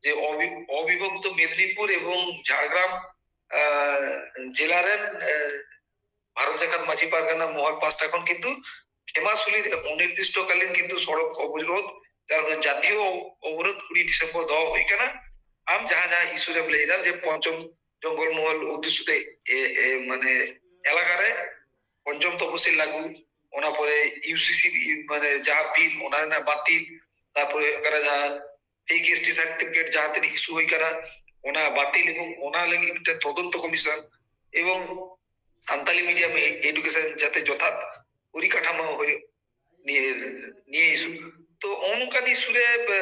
ᱡᱮ ᱚᱵᱤ-, ᱚᱵᱤᱵᱷᱚᱠᱛᱚ ᱢᱮᱫᱽᱱᱤᱯᱩᱨ ᱮᱵᱚᱝ ᱡᱷᱟᱲᱜᱨᱟᱢ, ᱟ, ᱡᱮᱞᱟ ᱨᱮᱱ, ᱮ, ᱵᱷᱟᱨᱚᱛ ᱡᱟᱠᱟᱛ ᱢᱟᱹᱡᱷᱤ ᱯᱟᱨᱜᱟᱱᱟ ᱢᱚᱦᱚᱞ ᱯᱟᱥᱴᱟ ᱠᱷᱚᱱ ᱠᱤᱱᱛᱩ ᱠᱷᱮᱢᱟ ᱥᱩᱞᱤ ᱨᱮ ᱚᱱᱤᱨᱫᱤᱥᱴᱚ ᱠᱟᱞᱤᱱ ᱠᱤᱱᱛᱩ ᱥᱚᱲᱚᱠ ᱚᱵᱚᱨᱳᱫᱷ, ᱡᱟᱦᱟᱸ ᱫᱚ ᱡᱟᱛᱤᱭᱚ ᱚᱵᱚᱨᱳᱫᱷ ᱠᱩᱲᱤ ᱰᱤᱥᱮᱢᱵᱚᱨ ᱫᱚᱦᱚ ᱦᱩᱭ ᱠᱟᱱᱟ᱾ ᱟᱢ ᱡᱟᱦᱟᱸ ᱡᱟᱦᱟᱸ ᱤᱥᱩ ᱨᱮᱢ ᱞᱟᱹᱭ ᱮᱫᱟ ᱡᱮ ᱯᱚᱧᱪᱚᱢ ᱡᱚᱝᱜᱚᱞ ᱢᱚᱦᱚᱞ ᱚᱫᱽᱫᱷᱩᱥᱩᱛᱮ ᱮ-, ᱮ-, ᱢᱟᱱᱮ ᱮᱞᱟᱠᱟ ᱨᱮ ᱯᱚᱧᱪᱚᱢ ᱛᱚᱯᱚᱥᱤᱞ ᱞᱟᱹᱜᱩ, ᱚᱱᱟ ᱯᱚᱨᱮ ᱤᱭᱩᱥᱤᱥᱤ ᱢᱟᱱᱮ ᱡᱟᱦᱟᱸ ᱵᱤᱞ ᱚᱱᱟ ᱨᱮᱱᱟᱜ ᱵᱟᱹᱛᱤᱞ, ᱛᱟᱨᱯᱚᱨᱮ ᱦᱩᱭᱩᱜ ᱠᱟᱱᱟ ᱡᱟᱦᱟᱸ ᱯᱷᱮᱠ ᱮᱥᱴᱤ ᱥᱟᱨᱴᱤᱯᱷᱤᱠᱮᱴ ᱡᱟᱦᱟᱸ ᱛᱤᱱᱟᱹᱜ ᱤᱥᱩ ᱦᱩᱭ ᱠᱟᱱᱟ ᱚᱱᱟ ᱵᱟᱹᱛᱤᱞ ᱮᱵᱚᱝ ᱚᱱᱟ ᱞᱟᱹᱜᱤᱫ ᱢᱤᱫᱴᱮᱱ ᱛᱚᱫᱚᱱᱛᱚ ᱠᱚᱢᱤᱥᱚᱱ ᱮᱵᱚᱝ ᱥᱟᱱᱛᱟᱞᱤ ᱢᱤᱰᱤᱭᱟᱢ ᱮ-, ᱮᱰᱩᱠᱮᱥᱚᱱ ᱡᱟᱛᱮ ᱡᱚᱛᱷᱟᱛ ᱯᱚᱨᱤᱠᱟᱴᱷᱟᱢᱳ ᱦᱩᱭᱩᱜ, ᱱᱤᱭᱟᱹ, ᱱᱤᱭᱟᱹ ᱤᱥᱩ᱾ ᱛᱚ ᱚᱱᱠᱟᱱ ᱤᱥᱩ ᱨᱮ, ᱮ,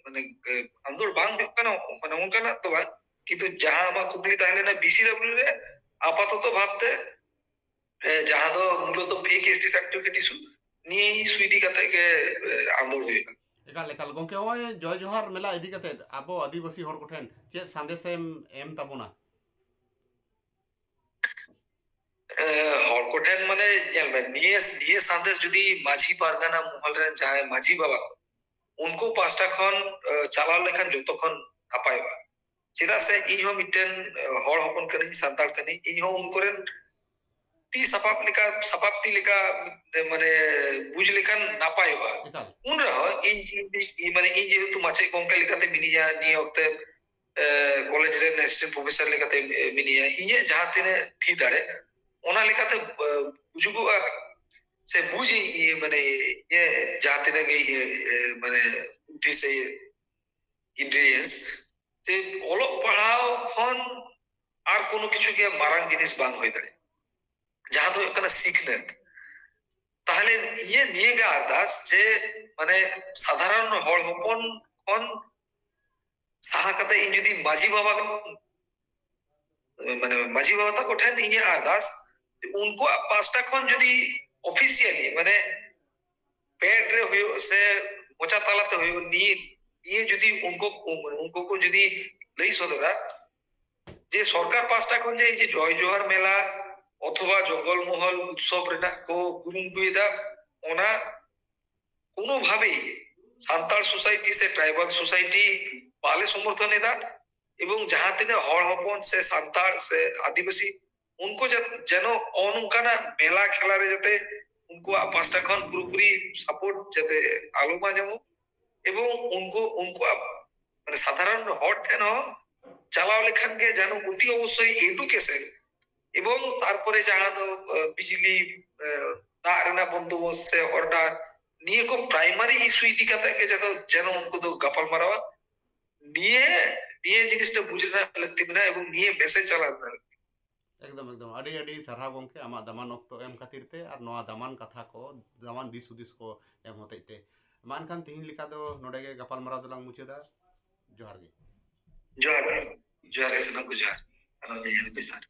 ᱢᱟᱱᱮ, ᱮ, ᱟᱱᱫᱳᱲ ᱵᱟᱝ ᱦᱩᱭᱩᱜ ᱠᱟᱱᱟ, ᱢᱟᱱᱮ ᱚᱱᱠᱟᱱᱟᱜ ᱫᱚ ᱵᱟᱝ, ᱠᱤᱱᱛᱩ ᱡᱟᱦᱟᱸ ᱟᱢᱟᱜ ᱠᱩᱠᱞᱤ ᱛᱟᱦᱮᱸ ᱞᱮᱱᱟ ᱵᱤᱥᱤᱰᱟᱵᱞᱤᱭᱩ ᱨᱮ ᱟᱯᱟᱛᱚᱛᱚ ᱵᱷᱟᱵᱛᱮ, ᱮ, ᱡᱟᱦᱟᱸ ᱫᱚ ᱢᱩᱞᱚᱛᱚ ᱯᱷᱮᱠ ᱮᱥᱴᱤ ᱥᱟᱨᱴᱤᱯᱷᱤᱠᱮᱴ ᱤᱥᱩ, ᱱᱤᱭᱟᱹ ᱤᱥᱩ ᱤᱫᱤ ᱠᱟᱛᱮ ᱜᱮ, ᱮ, ᱟᱱᱫᱳᱲ ᱦᱩᱭᱩᱜᱼᱟ᱾ ᱮᱠᱟᱞ ᱮᱠᱟᱞ ᱜᱚᱝᱠᱮ, ᱱᱚᱜᱼᱚᱭ ᱡᱚᱭ ᱡᱚᱦᱟᱨ ᱢᱮᱞᱟ ᱤᱫᱤ ᱠᱟᱛᱮ ᱟᱵᱚ ᱟᱹᱫᱤᱵᱟᱹᱥᱤ ᱦᱚᱲ ᱠᱚᱴᱷᱮᱱ ᱪᱮᱫ ᱥᱟᱸᱫᱮᱥ ᱮᱢ ᱮᱢ ᱛᱟᱵᱚᱱᱟ? ᱮ, ᱦᱚᱲ ᱠᱚᱴᱷᱮᱱ ᱢᱟᱱᱮ ᱧᱮᱞ ᱢᱮ, ᱱᱤᱭᱟᱹ ᱱᱤᱭᱟᱹ ᱥᱟᱸᱫᱮᱥ ᱡᱩᱫᱤ ᱢᱟᱹᱡᱷᱤ ᱯᱟᱨᱜᱟᱱᱟ ᱢᱚᱦᱚᱞ ᱨᱮᱱ ᱡᱟᱦᱟᱸᱭ ᱢᱟᱹᱡᱷᱤ ᱵᱟᱵᱟ ᱠᱚ, ᱩᱱᱠᱩ ᱯᱟᱦᱴᱟ ᱠᱷᱚᱱ ᱮ, ᱪᱟᱞᱟᱣ ᱞᱮᱠᱷᱟᱱ ᱡᱚᱛᱚ ᱠᱷᱚᱱ ᱱᱟᱯᱟᱭᱚᱜᱼᱟ᱾ ᱪᱮᱫᱟᱜ ᱥᱮ ᱤᱧ ᱦᱚᱸ ᱢᱤᱫᱴᱮᱱ ᱮ, ᱦᱚᱲ ᱦᱚᱯᱚᱱ ᱠᱟᱹᱱᱟᱹᱧ, ᱥᱟᱱᱛᱟᱲ ᱠᱟᱹᱱᱟᱹᱧ, ᱤᱧ ᱦᱚᱸ ᱩᱱᱠᱩ ᱨᱮᱱ ᱛᱤ ᱥᱟᱯᱟᱵ ᱞᱮᱠᱟ, ᱥᱟᱯᱟᱵ ᱛᱤ ᱞᱮᱠᱟ ᱢᱟᱱᱮ ᱵᱩᱡᱽ ᱞᱮᱠᱷᱟᱱ ᱱᱟᱯᱟᱭᱚᱜᱼᱟ᱾ ᱮᱠᱟᱞ᱾ ᱩᱱ ᱨᱮᱦᱚᱸ ᱤᱧ ᱤᱧ- ᱤᱧ- ᱢᱟᱱᱮ ᱤᱧ ᱡᱮᱦᱮᱛᱩ ᱢᱟᱪᱮᱫ ᱜᱚᱝᱠᱮ ᱞᱮᱠᱟᱛᱮ ᱢᱤᱱᱟᱹᱧᱟ ᱱᱤᱭᱟᱹ ᱚᱠᱛᱮ, ᱮ, ᱠᱚᱞᱮᱡᱽ ᱨᱮᱱ ᱮᱥᱤᱥᱴᱮᱱᱴ ᱯᱨᱚᱯᱷᱮᱥᱚᱨ ᱞᱮᱠᱟᱛᱮ ᱢᱤᱱᱟᱹᱧᱟ, ᱤᱧᱟᱹᱜ ᱡᱟᱦᱟᱸ ᱛᱤᱱᱟᱹᱜ ᱛᱤ ᱫᱟᱲᱮ ᱚᱱᱟ ᱞᱮᱠᱟᱛᱮ ᱮ, ᱵᱩᱡᱩᱜᱚᱜᱼᱟ ᱥᱮ ᱵᱩᱡᱽ ᱤᱧ ᱢᱟᱱᱮ ᱤᱧᱟᱹᱜ ᱡᱟᱦᱟᱸ ᱛᱤᱱᱟᱹᱜ ᱜᱮ ᱤᱭᱟᱹ, ᱮ, ᱢᱟᱱᱮ ᱵᱩᱫᱽᱫᱷᱤ ᱥᱮ ᱤᱱᱴᱮᱞᱤᱡᱮᱱᱥ ᱡᱮ ᱚᱞᱚᱜ ᱯᱟᱲᱦᱟᱣ ᱠᱷᱚᱱ ᱟᱨ ᱠᱳᱱᱳ ᱠᱤᱪᱷᱩ ᱜᱮ ᱢᱟᱨᱟᱝ ᱡᱤᱱᱤᱥ ᱵᱟᱝ ᱦᱩᱭ ᱫᱟᱲᱮᱭᱟᱜᱼᱟ, ᱡᱟᱦᱟᱸ ᱫᱚ ᱦᱩᱭᱩᱜ ᱠᱟᱱᱟ ᱥᱤᱠᱷᱱᱟᱹᱛ᱾ ᱛᱟᱦᱞᱮ ᱤᱧᱟᱹᱜ ᱱᱤᱭᱟᱹ ᱜᱮ ᱟᱨᱫᱟᱥ ᱡᱮ ᱢᱟᱱᱮ ᱥᱟᱫᱷᱟᱨᱚᱱ ᱦᱚᱲ ᱦᱚᱯᱚᱱ ᱠᱷᱚᱱ ᱥᱟᱦᱟ ᱠᱟᱛᱮ ᱤᱧ ᱡᱩᱫᱤ ᱢᱟᱹᱡᱷᱤ ᱵᱟᱵᱟ, ᱢᱟᱱᱮ ᱢᱟᱹᱡᱷᱤ ᱵᱟᱵᱟ ᱛᱟᱠᱚ ᱴᱷᱮᱱ ᱤᱧᱟᱹᱜ ᱟᱨᱫᱟᱥ, ᱩᱱᱠᱩᱣᱟᱜ ᱯᱟᱥᱴᱟ ᱠᱷᱚᱱ ᱡᱩᱫᱤ ᱚᱯᱷᱤᱥᱤᱭᱟᱞᱤ ᱢᱟᱱᱮ ᱯᱮᱰ ᱨᱮ ᱦᱩᱭᱩᱜ ᱥᱮ ᱢᱚᱪᱟ ᱛᱟᱞᱟᱛᱮ ᱦᱩᱭᱩᱜ, ᱱᱤᱭᱟᱹ ᱱᱤᱭᱟᱹ ᱡᱩᱫᱤ ᱩᱱᱠᱩ ᱩᱱᱠᱩ ᱠᱚ ᱡᱩᱫᱤ ᱞᱟᱹᱭ ᱥᱚᱫᱚᱨᱟ ᱡᱮ ᱥᱚᱨᱠᱟᱨ ᱯᱟᱥᱴᱟ ᱠᱷᱚᱱ ᱡᱮ ᱡᱚᱭ ᱡᱚᱦᱟᱨ ᱢᱮᱞᱟ ᱚᱛᱷᱚᱵᱟ ᱡᱚᱝᱜᱚᱞ ᱢᱚᱦᱚᱞ ᱩᱛᱥᱚᱵ ᱨᱮᱱᱟᱜ ᱠᱚ ᱠᱩᱨᱩᱢᱩᱴᱩᱭᱮᱫᱟ, ᱚᱱᱟ ᱠᱳᱱᱳ ᱵᱷᱟᱵᱮ ᱥᱟᱱᱛᱟᱲ ᱥᱳᱥᱟᱭᱴᱤ ᱥᱮ ᱴᱨᱟᱭᱵᱟᱞ ᱥᱳᱥᱟᱭᱴᱤ ᱵᱟᱞᱮ ᱥᱚᱢᱚᱨᱛᱷᱚᱱ ᱮᱫᱟ᱾ ᱮᱵᱚᱝ ᱡᱟᱦᱟᱸ ᱛᱤᱱᱟᱹᱜ ᱦᱚᱲ ᱦᱚᱯᱚᱱ ᱥᱮ ᱥᱟᱱᱛᱟᱲ ᱥᱮ ᱟᱹᱫᱤᱵᱟᱹᱥᱤ ᱩᱱᱠᱩ ᱡᱟ- ᱡᱮᱱᱚ ᱱᱚᱝᱠᱟᱱᱟᱜ ᱢᱮᱞᱟ ᱠᱷᱮᱞᱟ ᱨᱮ ᱡᱟᱛᱮ ᱩᱱᱠᱩᱣᱟᱜ ᱯᱟᱥᱴᱟ ᱠᱷᱚᱱ ᱯᱩᱨᱟᱹᱯᱩᱨᱤ ᱥᱟᱯᱳᱨᱴ ᱡᱟᱛᱮ ᱟᱞᱚ ᱢᱟ ᱧᱟᱢᱚᱜ, ᱮᱵᱚᱝ ᱩᱱᱠᱩ ᱩᱱᱠᱩᱣᱟᱜ ᱢᱟᱱᱮ ᱥᱟᱫᱷᱟᱨᱚᱱ ᱦᱚᱲ ᱴᱷᱮᱱ ᱦᱚᱸ ᱪᱟᱞᱟᱣ ᱞᱮᱠᱷᱟᱱ ᱜᱮ ᱡᱮᱱᱚ ᱚᱛᱤ ᱚᱵᱚᱥᱥᱳᱭ ᱮᱰᱩᱠᱮᱥᱚᱱ ᱮᱵᱚᱝ ᱛᱟᱨᱯᱚᱨᱮ ᱡᱟᱦᱟᱸ ᱫᱚ ᱮ, ᱵᱤᱡᱽᱞᱤ, ᱮ, ᱫᱟᱜ ᱨᱮᱱᱟᱜ ᱵᱚᱱᱫᱳᱵᱚᱥᱛ ᱥᱮ ᱦᱚᱨ ᱰᱟᱦᱟᱨ, ᱱᱤᱭᱟᱹ ᱠᱚ ᱯᱨᱟᱭᱢᱟᱨᱤ ᱤᱥᱩ ᱤᱫᱤ ᱠᱟᱛᱮ ᱜᱮ ᱡᱟᱛᱮ ᱡᱮᱱᱚ ᱩᱱᱠᱩ ᱫᱚ ᱜᱟᱯᱟᱞ ᱢᱟᱨᱟᱣᱟ᱾ ᱱᱤᱭᱟᱹ ᱱᱤᱭᱟᱹ ᱡᱤᱱᱤᱥᱴᱟ ᱵᱩᱡᱽ ᱨᱮᱱᱟᱜ ᱞᱟᱹᱠᱛᱤ ᱢᱮᱱᱟᱜᱼᱟ ᱮᱵᱚᱝ ᱱᱤᱭᱟᱹ ᱢᱮᱥᱮᱡᱽ ᱪᱟᱞᱟᱣ ᱨᱮᱱᱟᱜ ᱞᱟᱹᱠᱛᱤ᱾ ᱮᱠᱫᱚᱢ ᱮᱠᱫᱚᱢ, ᱟᱹᱰᱤ ᱟᱹᱰᱤ ᱥᱟᱨᱦᱟᱣ ᱜᱚᱝᱠᱮ, ᱟᱢᱟᱜ ᱫᱟᱢᱟᱱ ᱚᱠᱛᱚ ᱮᱢ ᱠᱷᱟᱹᱛᱤᱨ ᱛᱮ ᱟᱨ ᱱᱚᱣᱟ ᱫᱟᱢᱟᱱ ᱠᱟᱛᱷᱟ ᱠᱚ, ᱫᱟᱢᱟᱱ ᱫᱤᱥ ᱦᱩᱫᱤᱥ ᱠᱚ ᱮᱢ ᱦᱚᱛᱮᱡ ᱛᱮ᱾ ᱢᱟ ᱮᱱᱠᱷᱟᱱ ᱛᱤᱦᱤᱧ ᱞᱮᱠᱟ ᱫᱚ ᱱᱚᱰᱮ ᱜᱮ ᱜᱟᱯᱟᱞ ᱢᱟᱨᱟᱣ ᱫᱚᱞᱟᱝ ᱢᱩᱪᱟᱹᱫᱟ᱾ ᱡᱚᱦᱟᱨ ᱜᱮ᱾ ᱡᱚᱦᱟᱨ ᱜᱮ, ᱡᱚᱦᱟᱨ ᱜᱮ, ᱥᱟᱱᱟᱢ ᱠᱚ ᱡᱚᱦᱟᱨ, ᱥᱟᱱᱟᱢ ᱧᱮᱧᱮᱞ ᱠᱚ ᱡᱚᱦᱟᱨ᱾